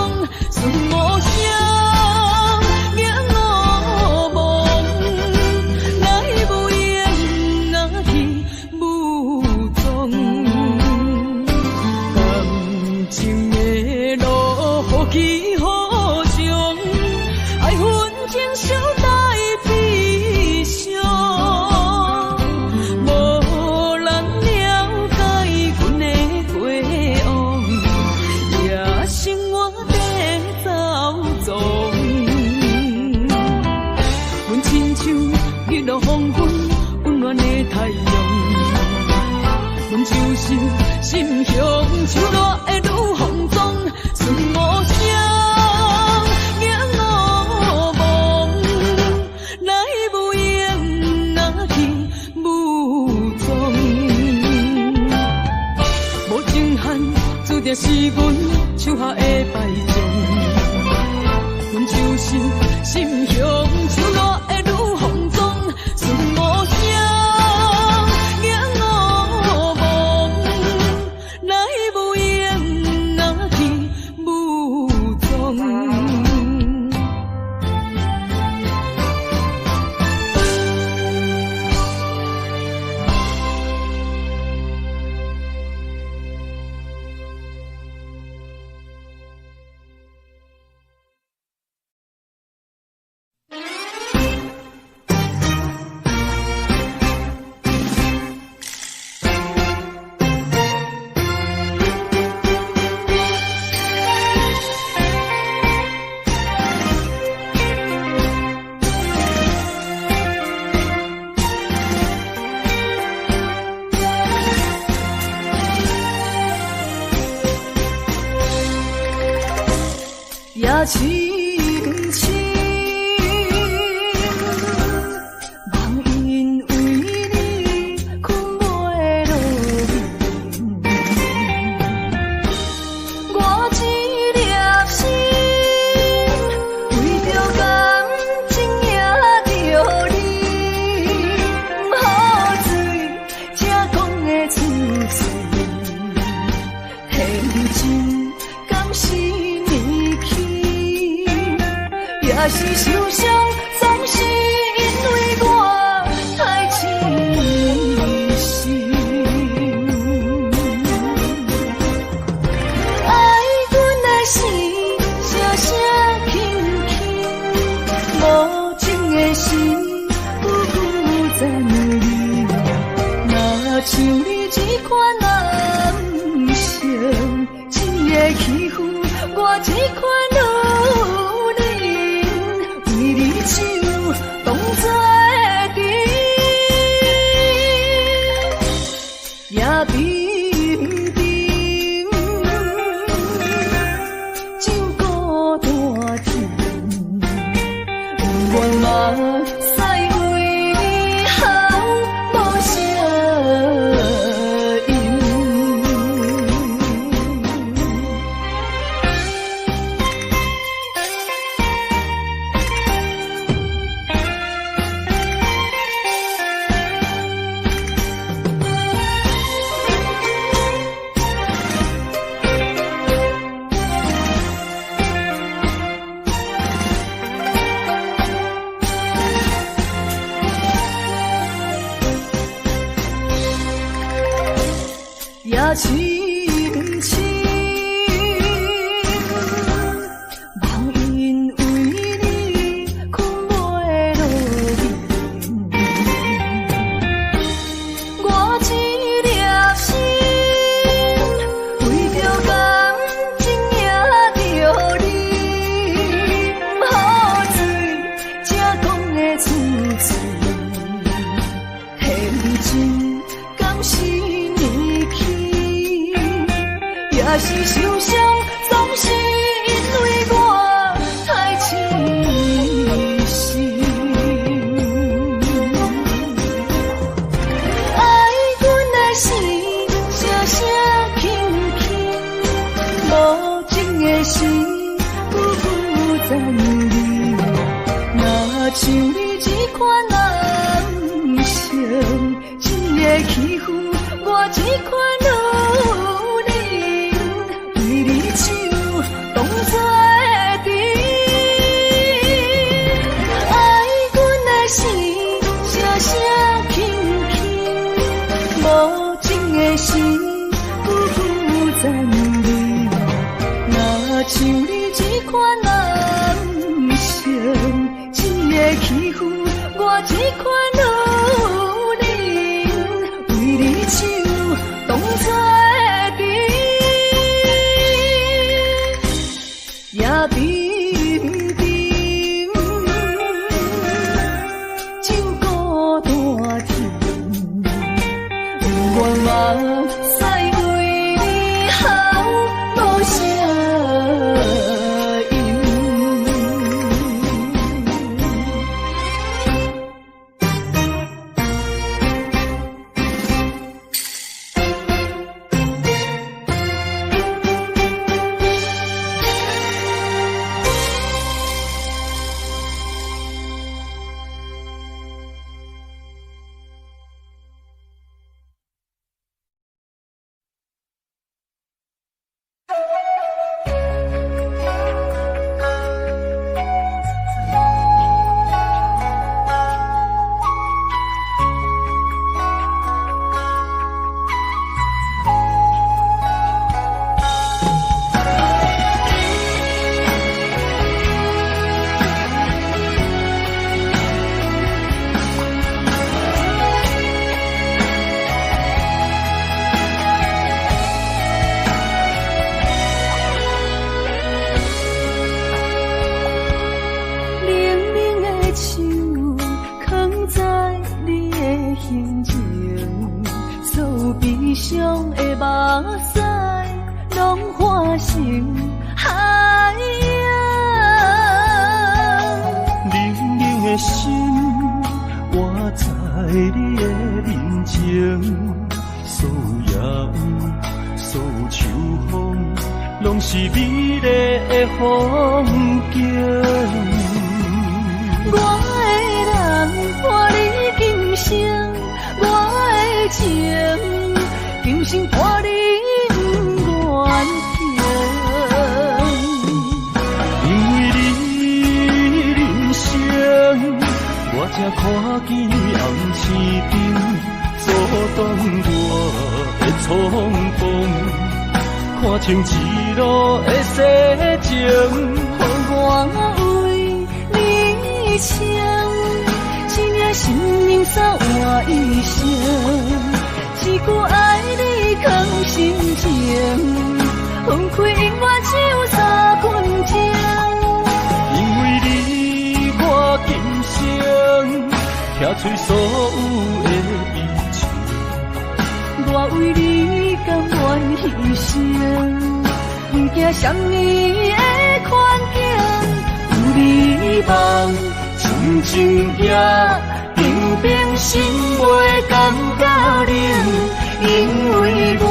顺无声，迎无望，来无影啊去无踪。感情的路何去何从？爱恨情仇带悲伤，无人了解阮的过往，野生活在走踪。阮亲像日落黄昏温暖的太阳，阮就是心雄手热的女风装，顺无声，迎无望，来无影啊去无踪。无情汉，注定是阮手下的败将。阮就是心雄手热的女风装，顺无声，迎无望，来无影啊去无踪。也深深，梦因为你困袂落眠，我这粒心也是受傷，總是因為我太癡心。愛阮的心，聲聲輕輕，無情的心，久久讚你。若像你這款男性，只會欺負我這款女人，為你唱當作陣，也平平就孤單停，不願目屎為你哭無聲音。也深深，梦因為你睏袂落眠。我這粒心為著感情贏著你，毋好醉才講會出嘴，天真敢是年輕，也是受傷，總是因為我太癡心。愛阮的心，聲聲輕輕，無情的心，久久讚你。若像你這款男性，只會欺負我這款女人，為你唱當作陣。愛阮的心，聲聲輕輕，無情的心，久久讚你。若像你這款男性，只會欺負我這款女人，為你唱當作陣，也平平就孤單停，不願目屎為你哭無聲音。冷冷的手囥在你的胸前，所有悲傷的目屎攏化成海洋。冷冷的心，活在你的面前，所有夜雨，所有秋風，攏是美麗的風景。我的人伴你今生，我的情今生伴你不願停。因為你清一路的世情。予我為你穿，一領生命衫換一生，一句愛你藏心情，分開永遠只有三分情。因為你我今生拆碎所有的悲情，我為你甘願犧牲，毋驚啥物的困境。有你梦，深情行，平平心袂感覺冷，因為我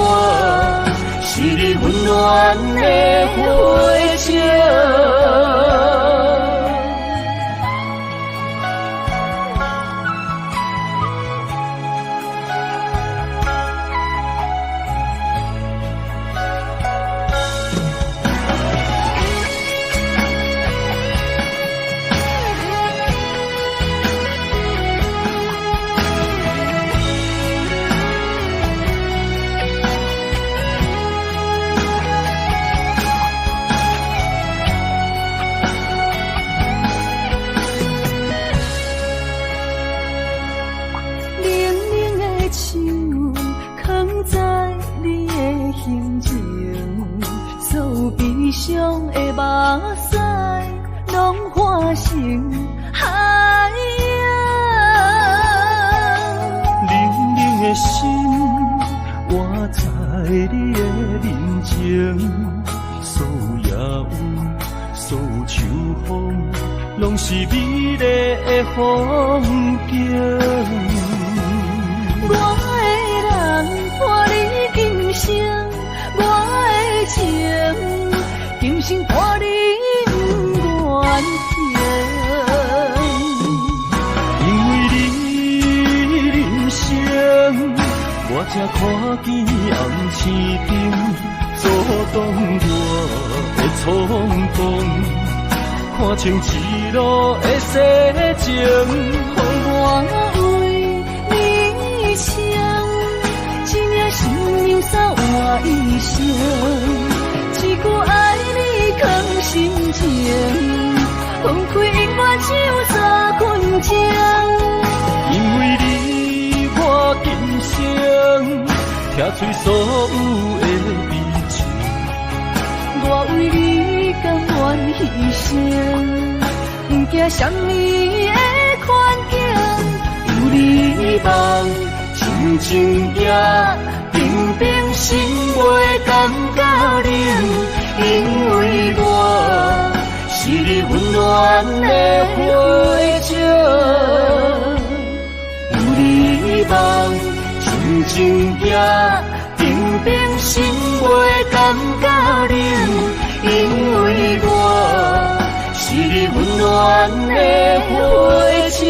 是你溫暖的火種。冷冷的手囥在你的胸前，所有悲傷的目屎攏化成海洋。冷冷的心，活在你的面前，所有夜雨，所有秋風，攏是美麗的風景。我的人伴你今生，我的情今生伴你不願停。因為你人生，我才看見暗星燈，阻擋我的衝動，看清一路的世情。予我為你穿，一領生命衫換一生，一句愛你藏心情，分開永遠只有三分情。因為你我今生拆碎所有的悲情，我為你甘願犧牲，毋驚啥物的困境。有你梦，深情行，平平心袂感覺冷，因為我是你溫暖的火種。有你夢，深情行，平平心袂感覺冷，因為我是你溫暖的火種。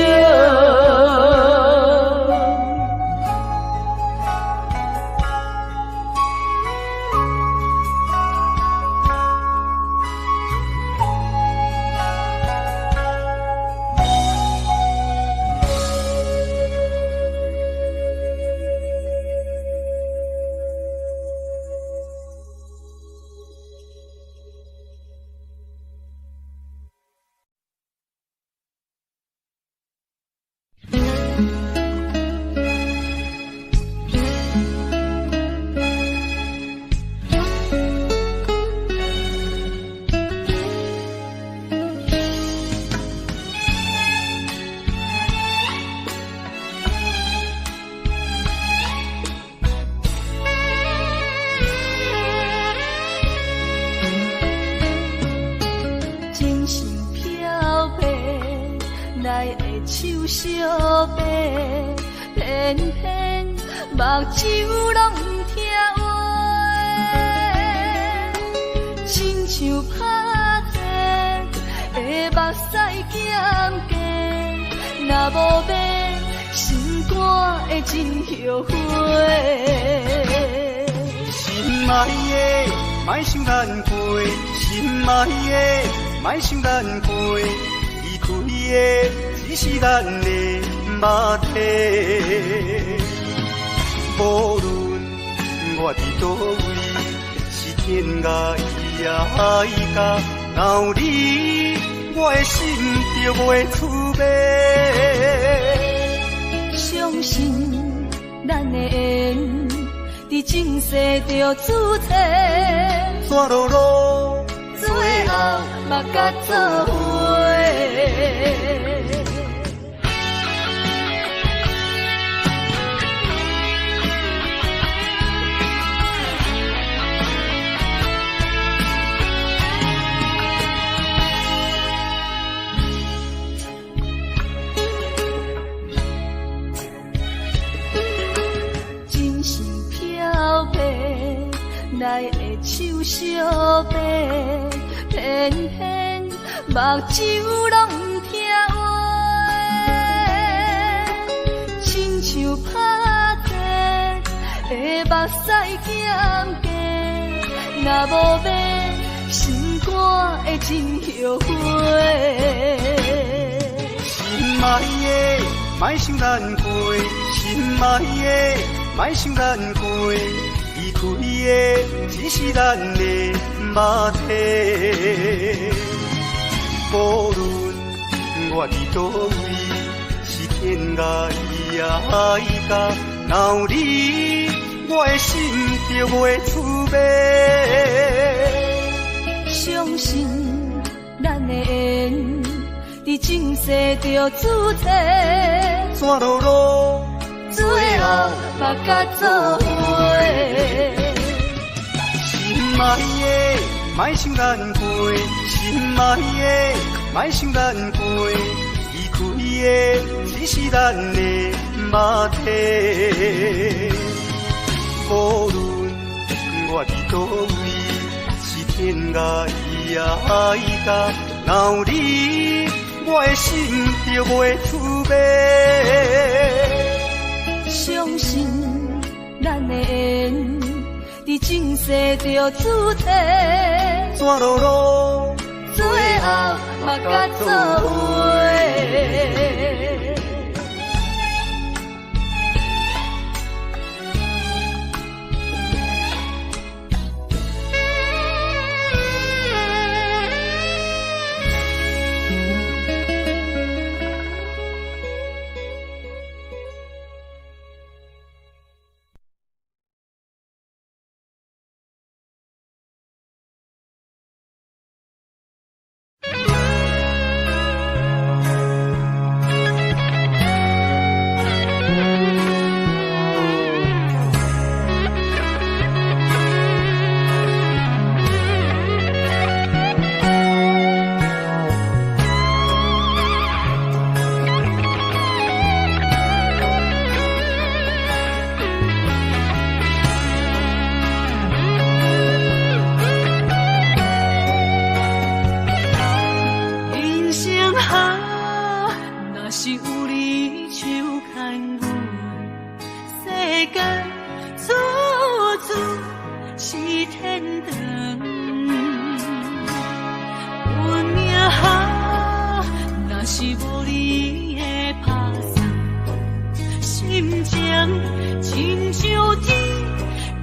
真心漂白，来的手相白，偏偏目睭拢毋听话，亲像拍火的目屎减价，若无买，心肝会真后悔。心爱的，莫伤难过，心爱的，莫伤难过，离开的只是咱的肉体。无论我伫佗位，是疼天涯海角，若有你，我的心就袂出卖。相信咱的緣，佇前世就註冊，煞落落，最後嘛佮做伙。真心漂白，来的手相白，偏偏目睭拢毋听话，亲像拍坐的目屎减价，若无买，心肝会真后悔。心爱的，莫伤难过，心爱的，莫伤难过，离开的只是咱的肉体。无论我伫佗位，是天涯海角，若有你，我的心就袂出卖。相信咱的緣，佇前世就註冊，煞落落，最後嘛佮做伙。心愛的，莫傷難過，心愛的，莫傷難過，離開的只是咱的肉體。無論我佇佗位，是天涯海角，若有你，我的心就袂出賣。相信咱的緣，佇前世就註冊，煞落落，最後嘛佮做伙。人生啊，若是有你手牽阮，世間處處是天堂。運命啊，若是無你的拍送，心情親像天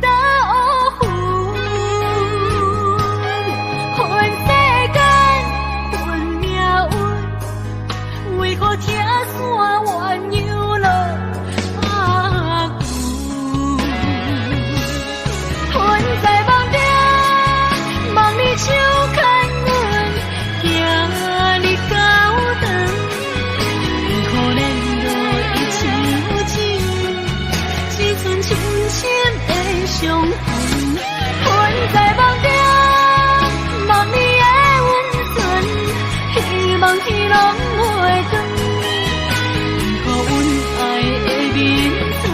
斗雲。恨世間，恨命運，為何拆散鸳鸯落拍久？恨在夢中，望你手牽阮，行入教堂，為何連落一手情，一寸深深的傷痕。恨在夢中，望你的溫存，希望天攏袂斷。為何阮愛的眠床，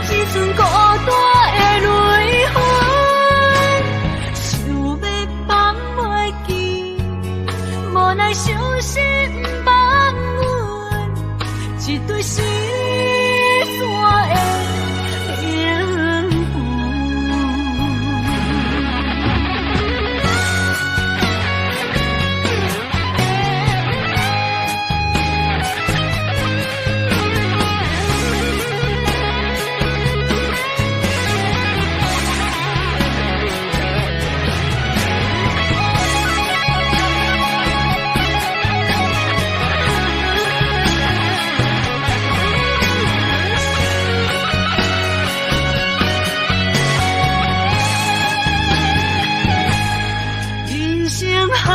一寸孤單的淚痕，想欲放袂記，無奈傷心放阮，一對失散的靈魂。人生好，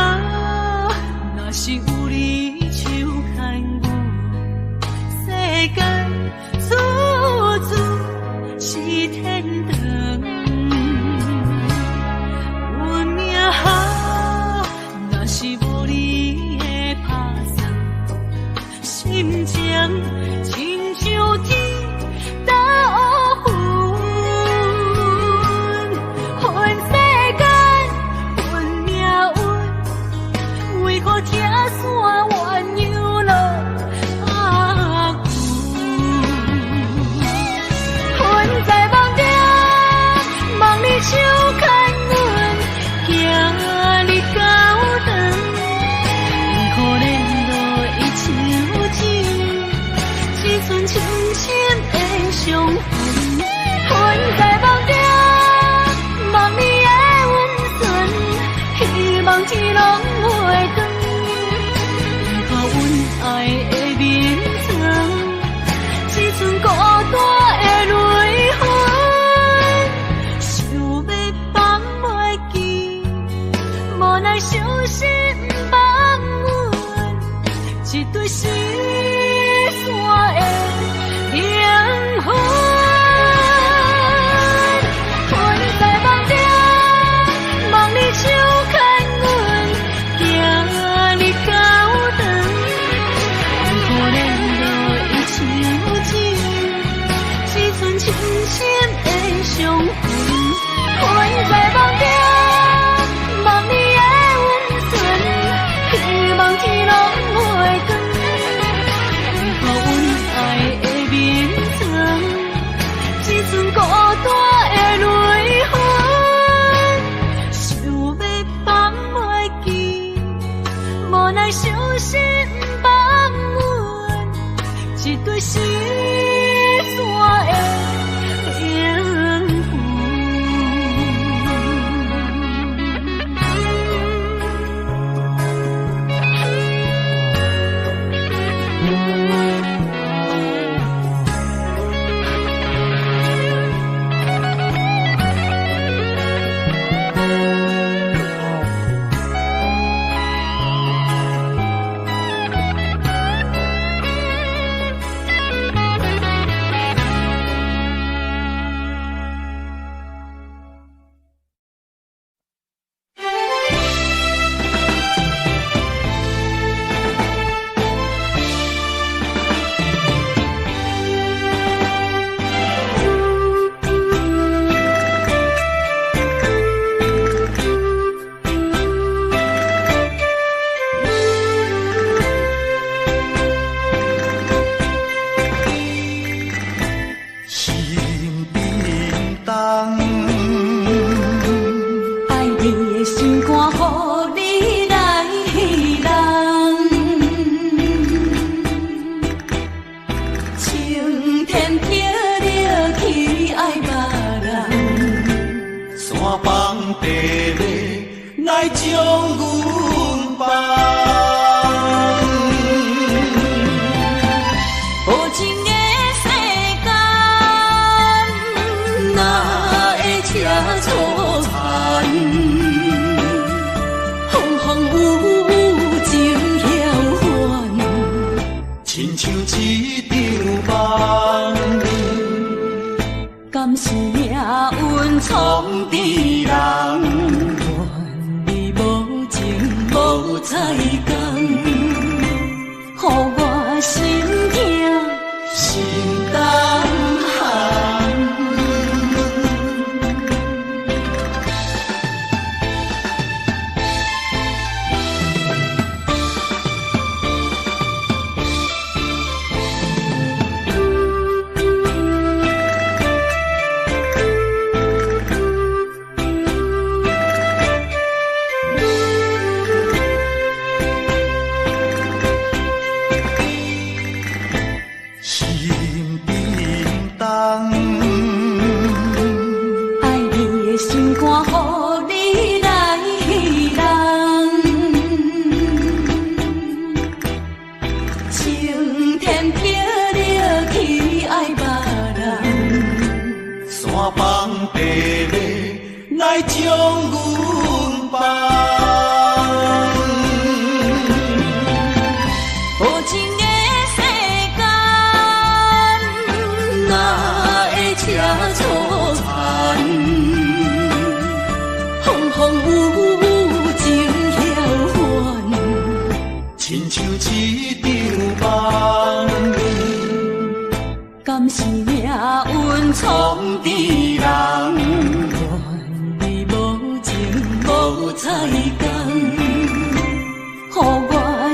若是有你手牵阮，世间处处是天堂。运命好，若是无你的拍算，心情亲像天斗云。恨世间，恨命运，为何拆散鸳鸯落拍滚？魂在梦中，望你手牵阮，行入教堂，为何连落一手指，一寸深深的伤痕。魂在梦中，望你的温存，希望天拢袂断。为何阮爱的眠床，只剩孤单的泪痕。想欲放袂记，无奈伤心放阮，一对失散的灵魂。魂在梦中，望你手牵阮，行入教堂，为何连落一手指，一寸深深的伤痕。魂在梦中，望你的温存，希望天拢袂断。为何阮爱的眠床，只剩孤单的泪痕。想欲放袂记，无奈伤心放阮，一对失散的灵魂。心震动，爱你的心肝，予你来弄。青天碧落去爱别人，山放地马来将阮放。无情的世间，哪会这粗残？风风雨雨情晓还，亲像一场梦，敢是命运创创治人，愿你无情无再讲，予我心痛。心胆寒。心震动，爱你的心肝，予你来弄。青天碧落去爱别人，山放地马来将阮放。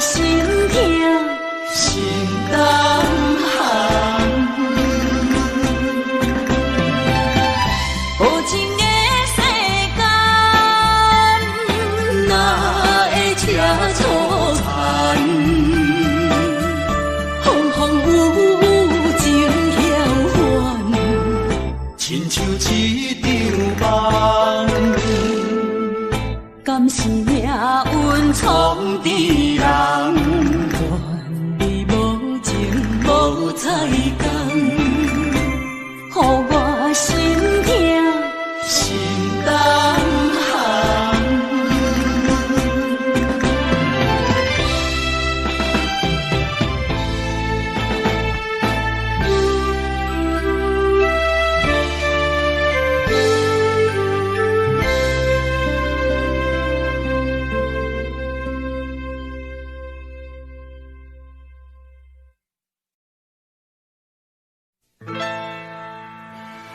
心疼，心胆寒。无情的世间，哪会这粗残？风风雨雨情嫌烦，亲像一场梦。敢是命运创治人，怨你无情无彩工，予我心疼，心胆寒。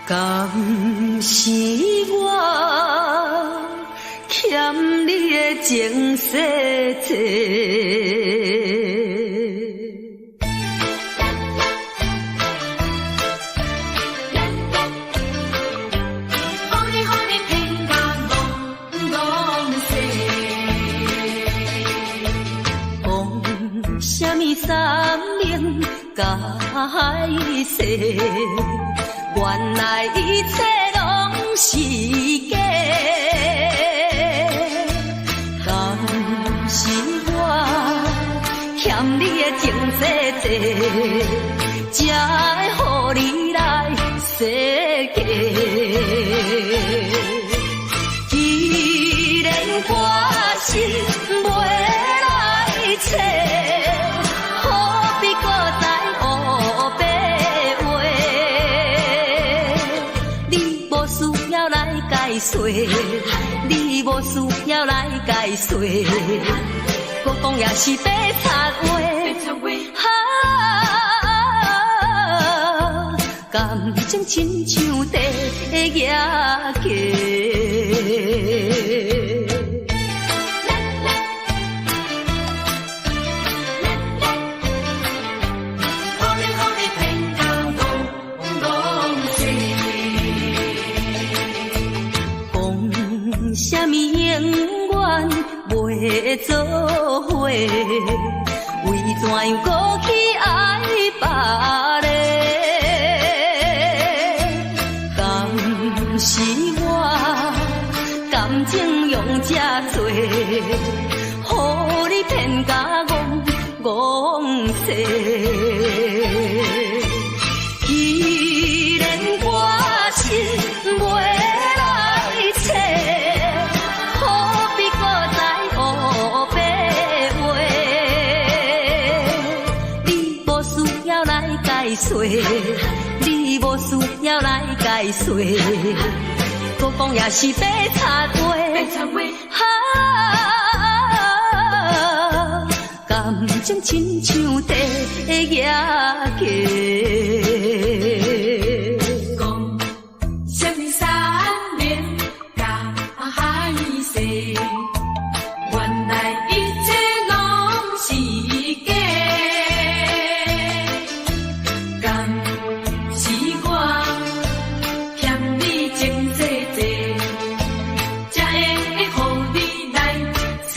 敢是我欠你的情细细？予你予你骗甲戆戆势，讲啥物山盟甲海誓，原來一切攏是假。敢是我欠你的情細細，才會予你來設計。既然我心袂來揣，何必閣再烏白話？你無需要來解釋，你無需要來解釋，閣講也是白賊話。哈，感情親像地牙鸡。予你予你騙甲戆戆勢。講啥物永遠袂做伙，為怎樣閣去愛別个？敢是我感情用這濟，予你騙甲戆戆勢。既然我心袂來揣，何必閣再烏白話？你無需要來解釋，你無需要來解釋，閣講也是白賊話。哈，感情親像地牙雞。講啥物山盟甲海誓，原來一切攏是假。敢是我欠你情細細，才會予你來設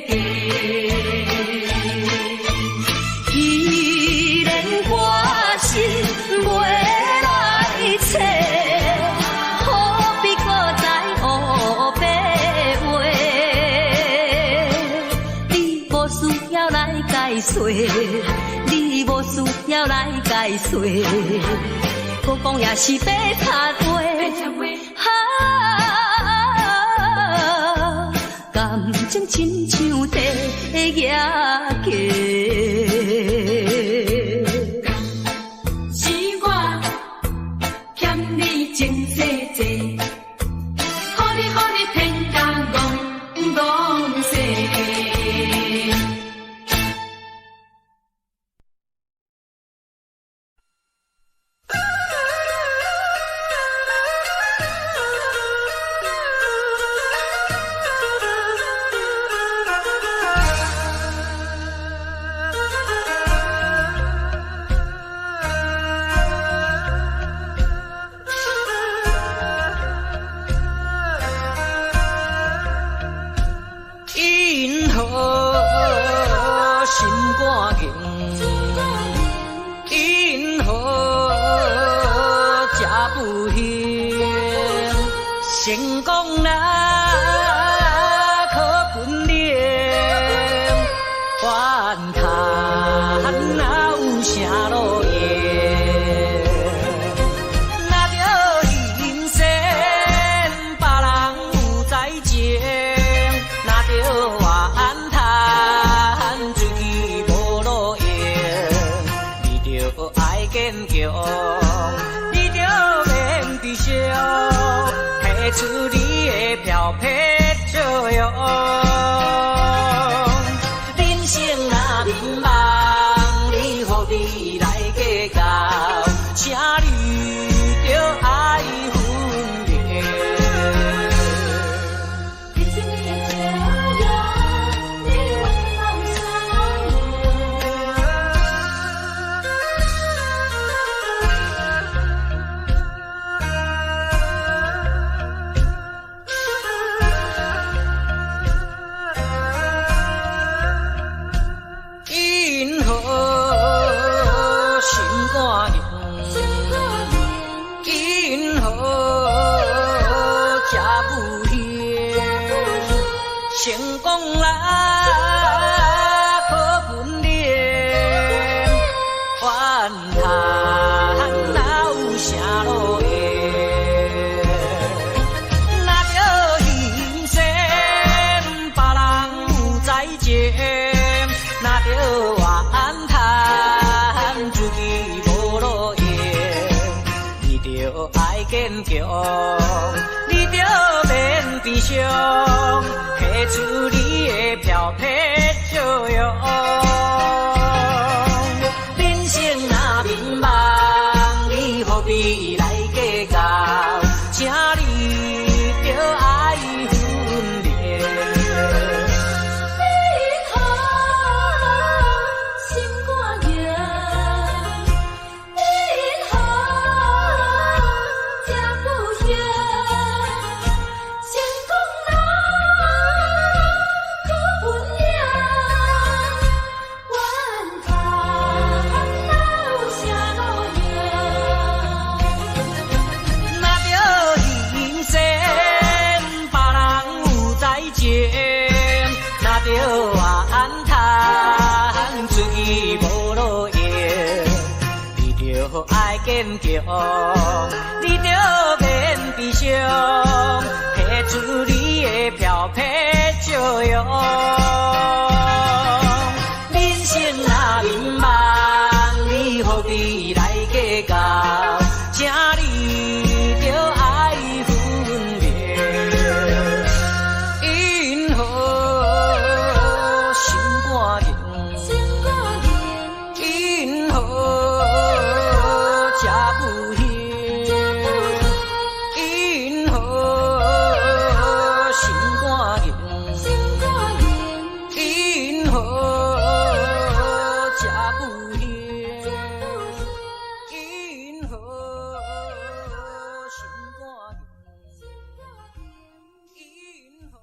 計。既然我心袂來揣，何必閣再烏白話？你無需要來解釋，你無需要來解釋，閣講也是白賊話。哈，感情親像地牙雞。是我欠你情細細，予你予你騙甲戆戆勢。成功啦，可本領，怨嘆哪有啥路用？若著欣羨別人有才情，若著怨嘆自己無路用。你著愛堅強，你著免悲傷，提出你的飄撇笑容。人生若迷茫，你何必來計較？請你著愛分明。因何心肝硬？因何這不幸？成功人可本領，怨嘆哪有啥路用？若著欣羨別人有才情，若著怨嘆自己無路用。你著愛堅強，你著免悲傷，提出你的飄撇笑容。人生若迷茫，你何必來計較？請你著愛分明。因何心肝硬？心肝硬，因何這不幸？因何心肝硬？心肝硬，因何這不幸？因何心肝硬？因何？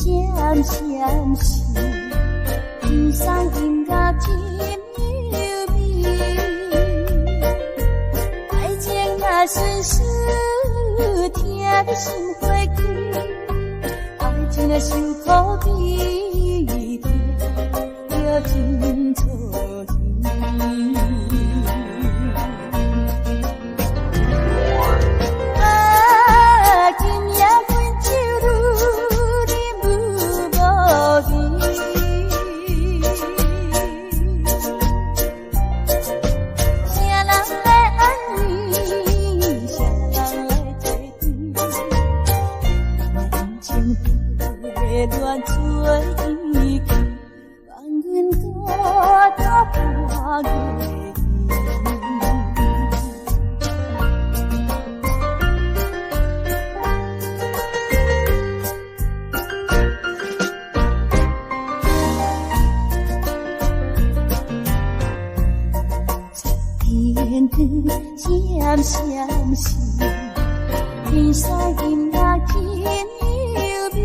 天光閃閃閃，天上音樂真優美。愛情若順序，疼得心花開；愛情若受苦悲，疼得真錯耳。啊，今夜阮酒愈饮愈無味，誰人來安慰？誰人來作對？感情花亂做伊去，放阮孤獨半月圆。天光閃閃閃，天上音樂真優美。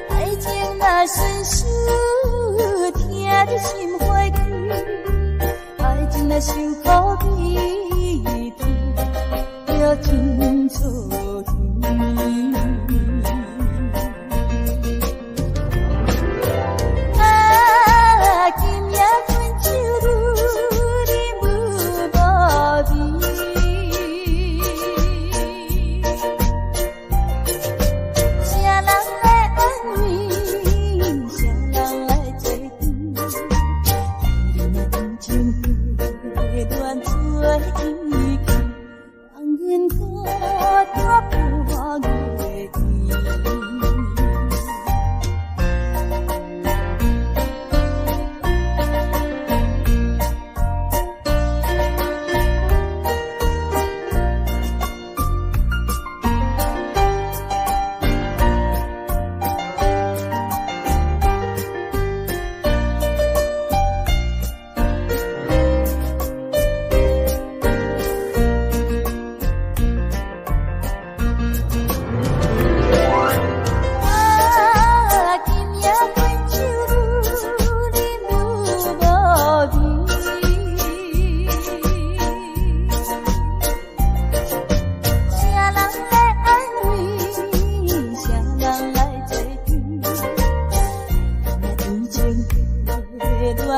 愛情若順序，疼得心花開；愛情若受苦悲，疼得真錯耳。啊，今夜阮酒愈饮愈無味，誰人來安慰？誰人來作對？感情花亂做伊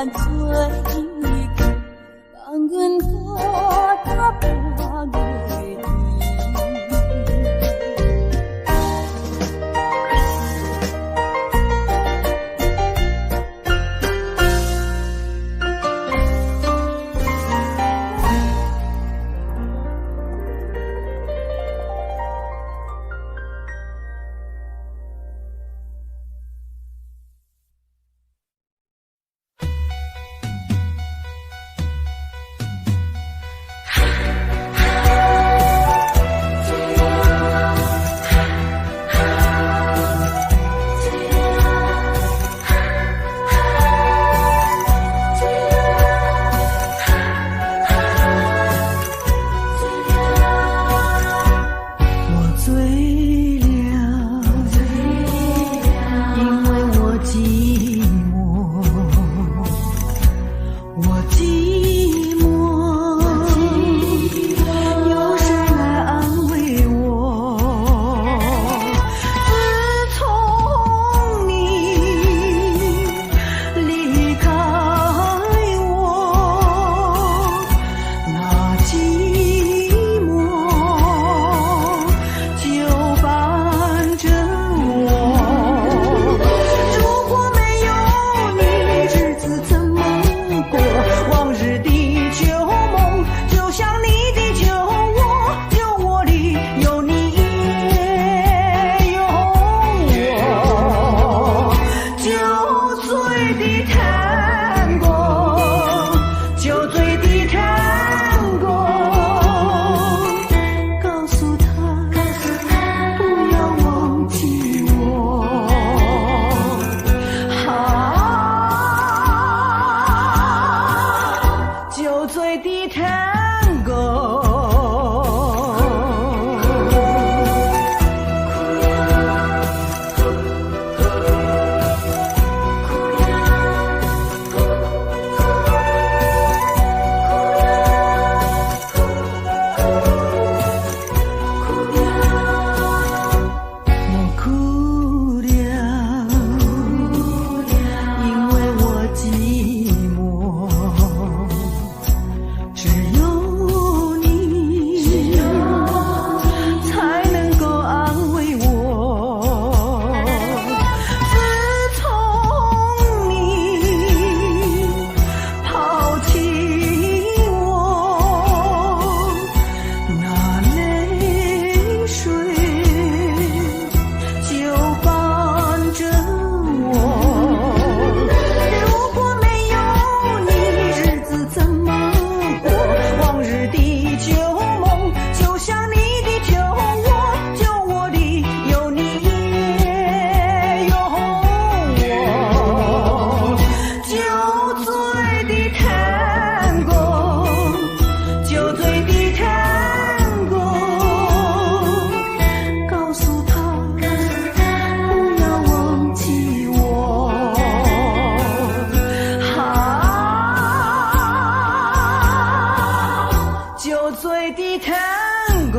願做去，放阮孤單半月圓。我醉了，因為我寂寞，我寂寞，有誰來安慰我？自從你離開我，那寂寞就伴着我。如果沒有你，日子怎麼過？往日的舊夢，就像你的酒窩，酒窩裡有你也有我。酒醉的探戈，酒醉的探戈，告訴他，不要忘記我。啊，酒醉的探戈。我哭了，因為我寂寞，只有你才能夠安慰我。自從你拋棄我，那淚水就伴着我。如果沒有你，日子怎麼過？往日的舊夢，就像你的酒窩，酒窩裡有你也有我。酒醉的探戈，酒醉的探戈，告訴他，不要忘記我。啊，酒醉的探戈。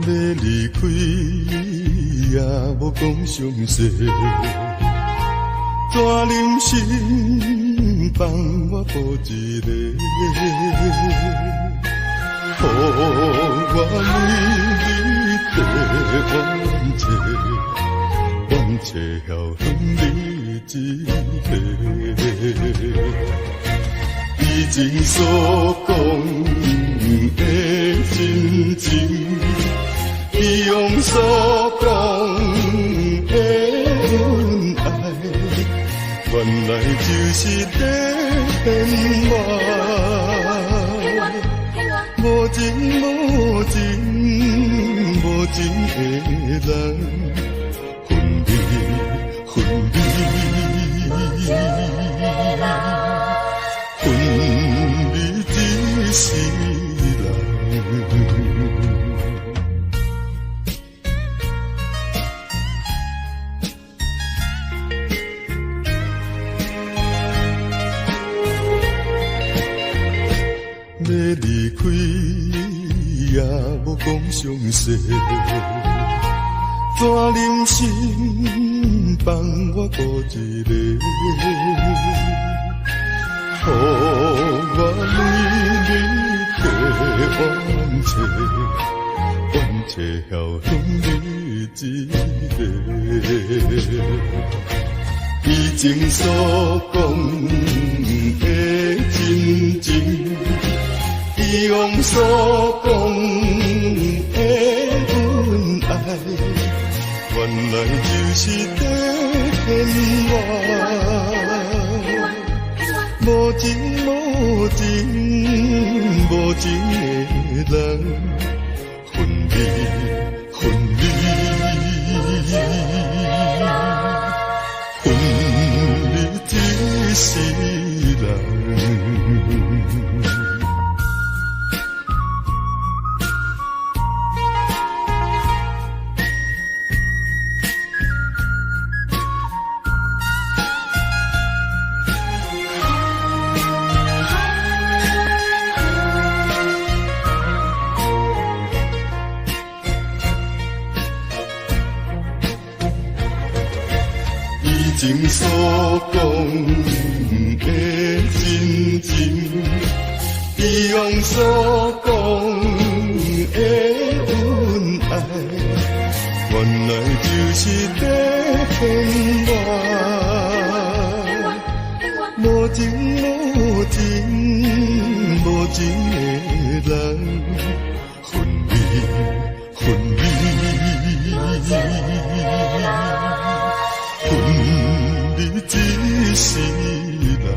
欲離開也無講詳細，怎忍心放我孤一个？予我每日地怨嗟，怨嗟曉恨你一个。以前所講的真情，以往所講的恩愛，原來就是在騙我。無情無情無情的人，分離分離，分離一世人。欲離開也無講詳細，怎忍心放我孤一个？予我每日在怨嗟，怨嗟晓分你一个。以前所講的真情，以往所講的恩愛，原來就是在騙我。無情無情無情的人，分離分離，分離一世人。以前所講的真情，以往所講的恩愛，原來就是在騙我。無情無情無情的人，分離分離，分離一世人。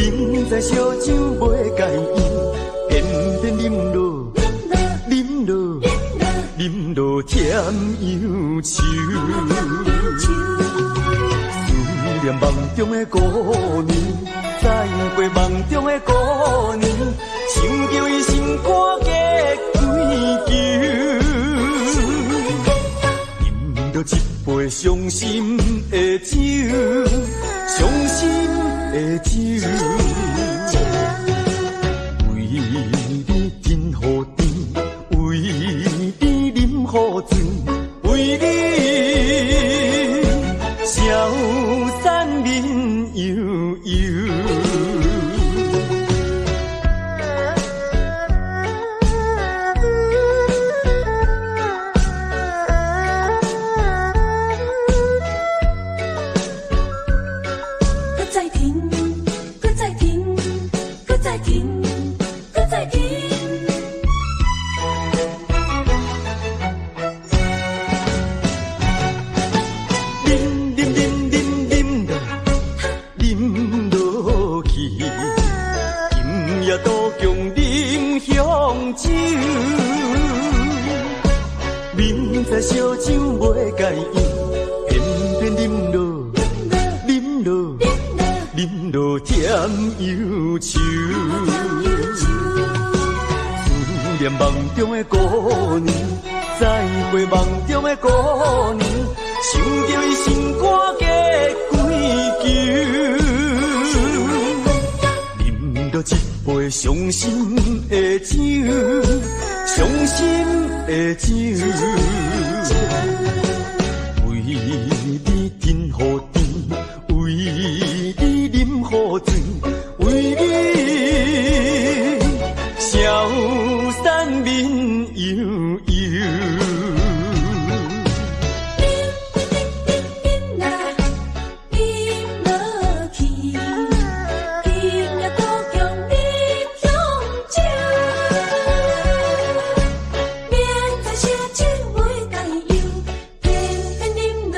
明知燒酒袂共飲，偏偏啉落，啉落，啉落甜憂愁。思念夢中的姑娘，再會夢中的姑娘，想著伊心肝結幾球。飲著一杯傷心的酒，傷心的酒。為你吞予甜，為你啉予醉，為你消散面悠悠。閣再聽，閣再聽，閣再聽，閣再聽。啉啉啉啉啉落，啉落去，今夜渡江啉香酒。明知燒酒袂共飲，偏偏啉落，啉落，啉落甜憂愁。思念夢中的姑娘，再會夢中的姑娘，想著伊心肝結幾球。啉著一杯傷心的酒，傷心的酒。為你吞予甜，為你啉予醉，為你消散面悠悠。啉啊，啉落去，今夜渡江啉香酒。明知燒酒袂共飲，偏偏啉落，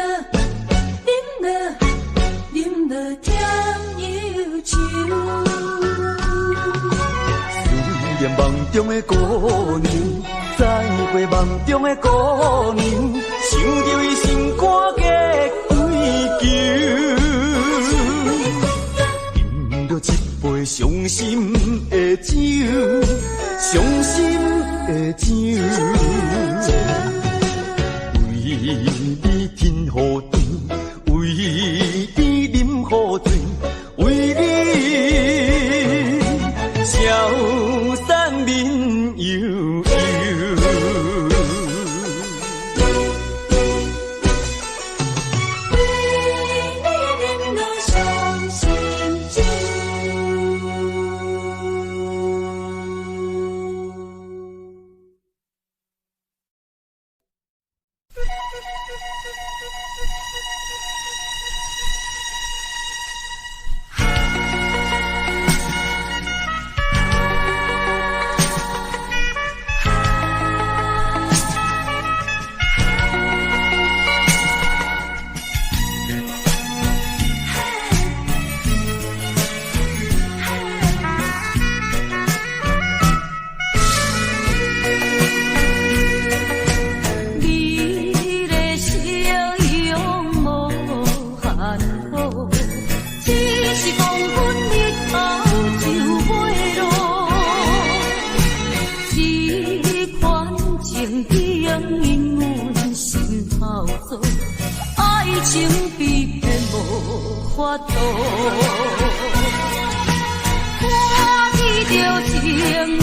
啉落，啉落甜憂愁。思念夢中的姑娘，再會夢中的姑娘，想著伊心肝結幾球。飲著一杯傷心的酒，傷心的酒。為你吞予甜，為你啉予醉，為你消散面悠悠。為你啉落傷心酒。美麗笑容無限好，只是講阮日後就袂落。這款情景因阮心頭做，愛情被騙無法度。看見著情侶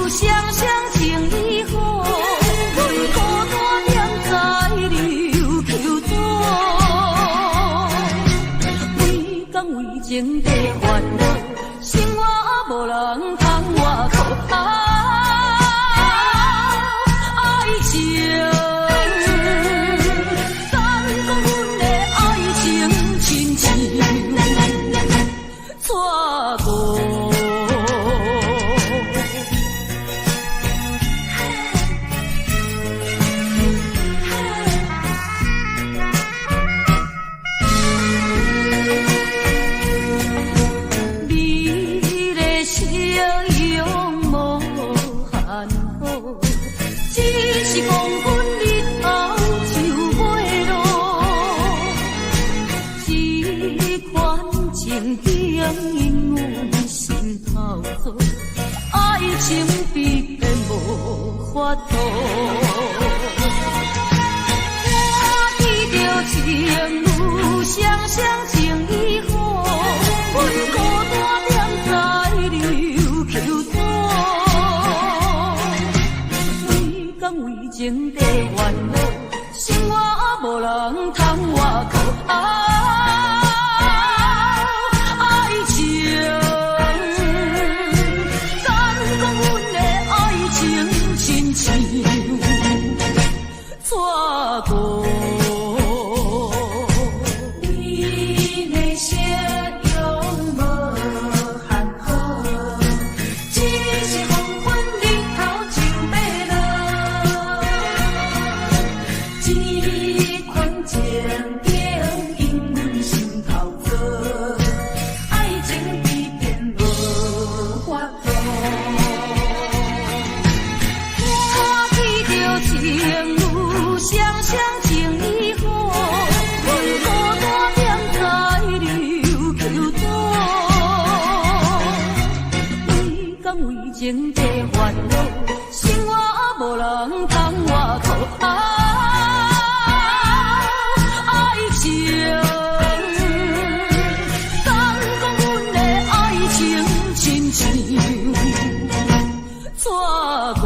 雙雙情意好，阮孤單踮在琉球島，規工為情在煩惱，生活無人通我靠。啊，愛情，敢講阮的愛情親像錯誤。美度。我记著情有双双情意好，阮孤單踮在琉球島。每工為情在煩惱，生活無人通倚靠。啊，愛情，敢講阮的愛情親像紙糊。你的笑容無限好，只是黃昏日頭就欲落。這款情景因阮心頭做，愛情變變無法度。我記著情有雙雙情意好，阮孤單踮在琉球島。每工為情在煩惱，生活無人通倚靠。啊，愛情，敢講阮的愛情親像紙糊。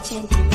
前提。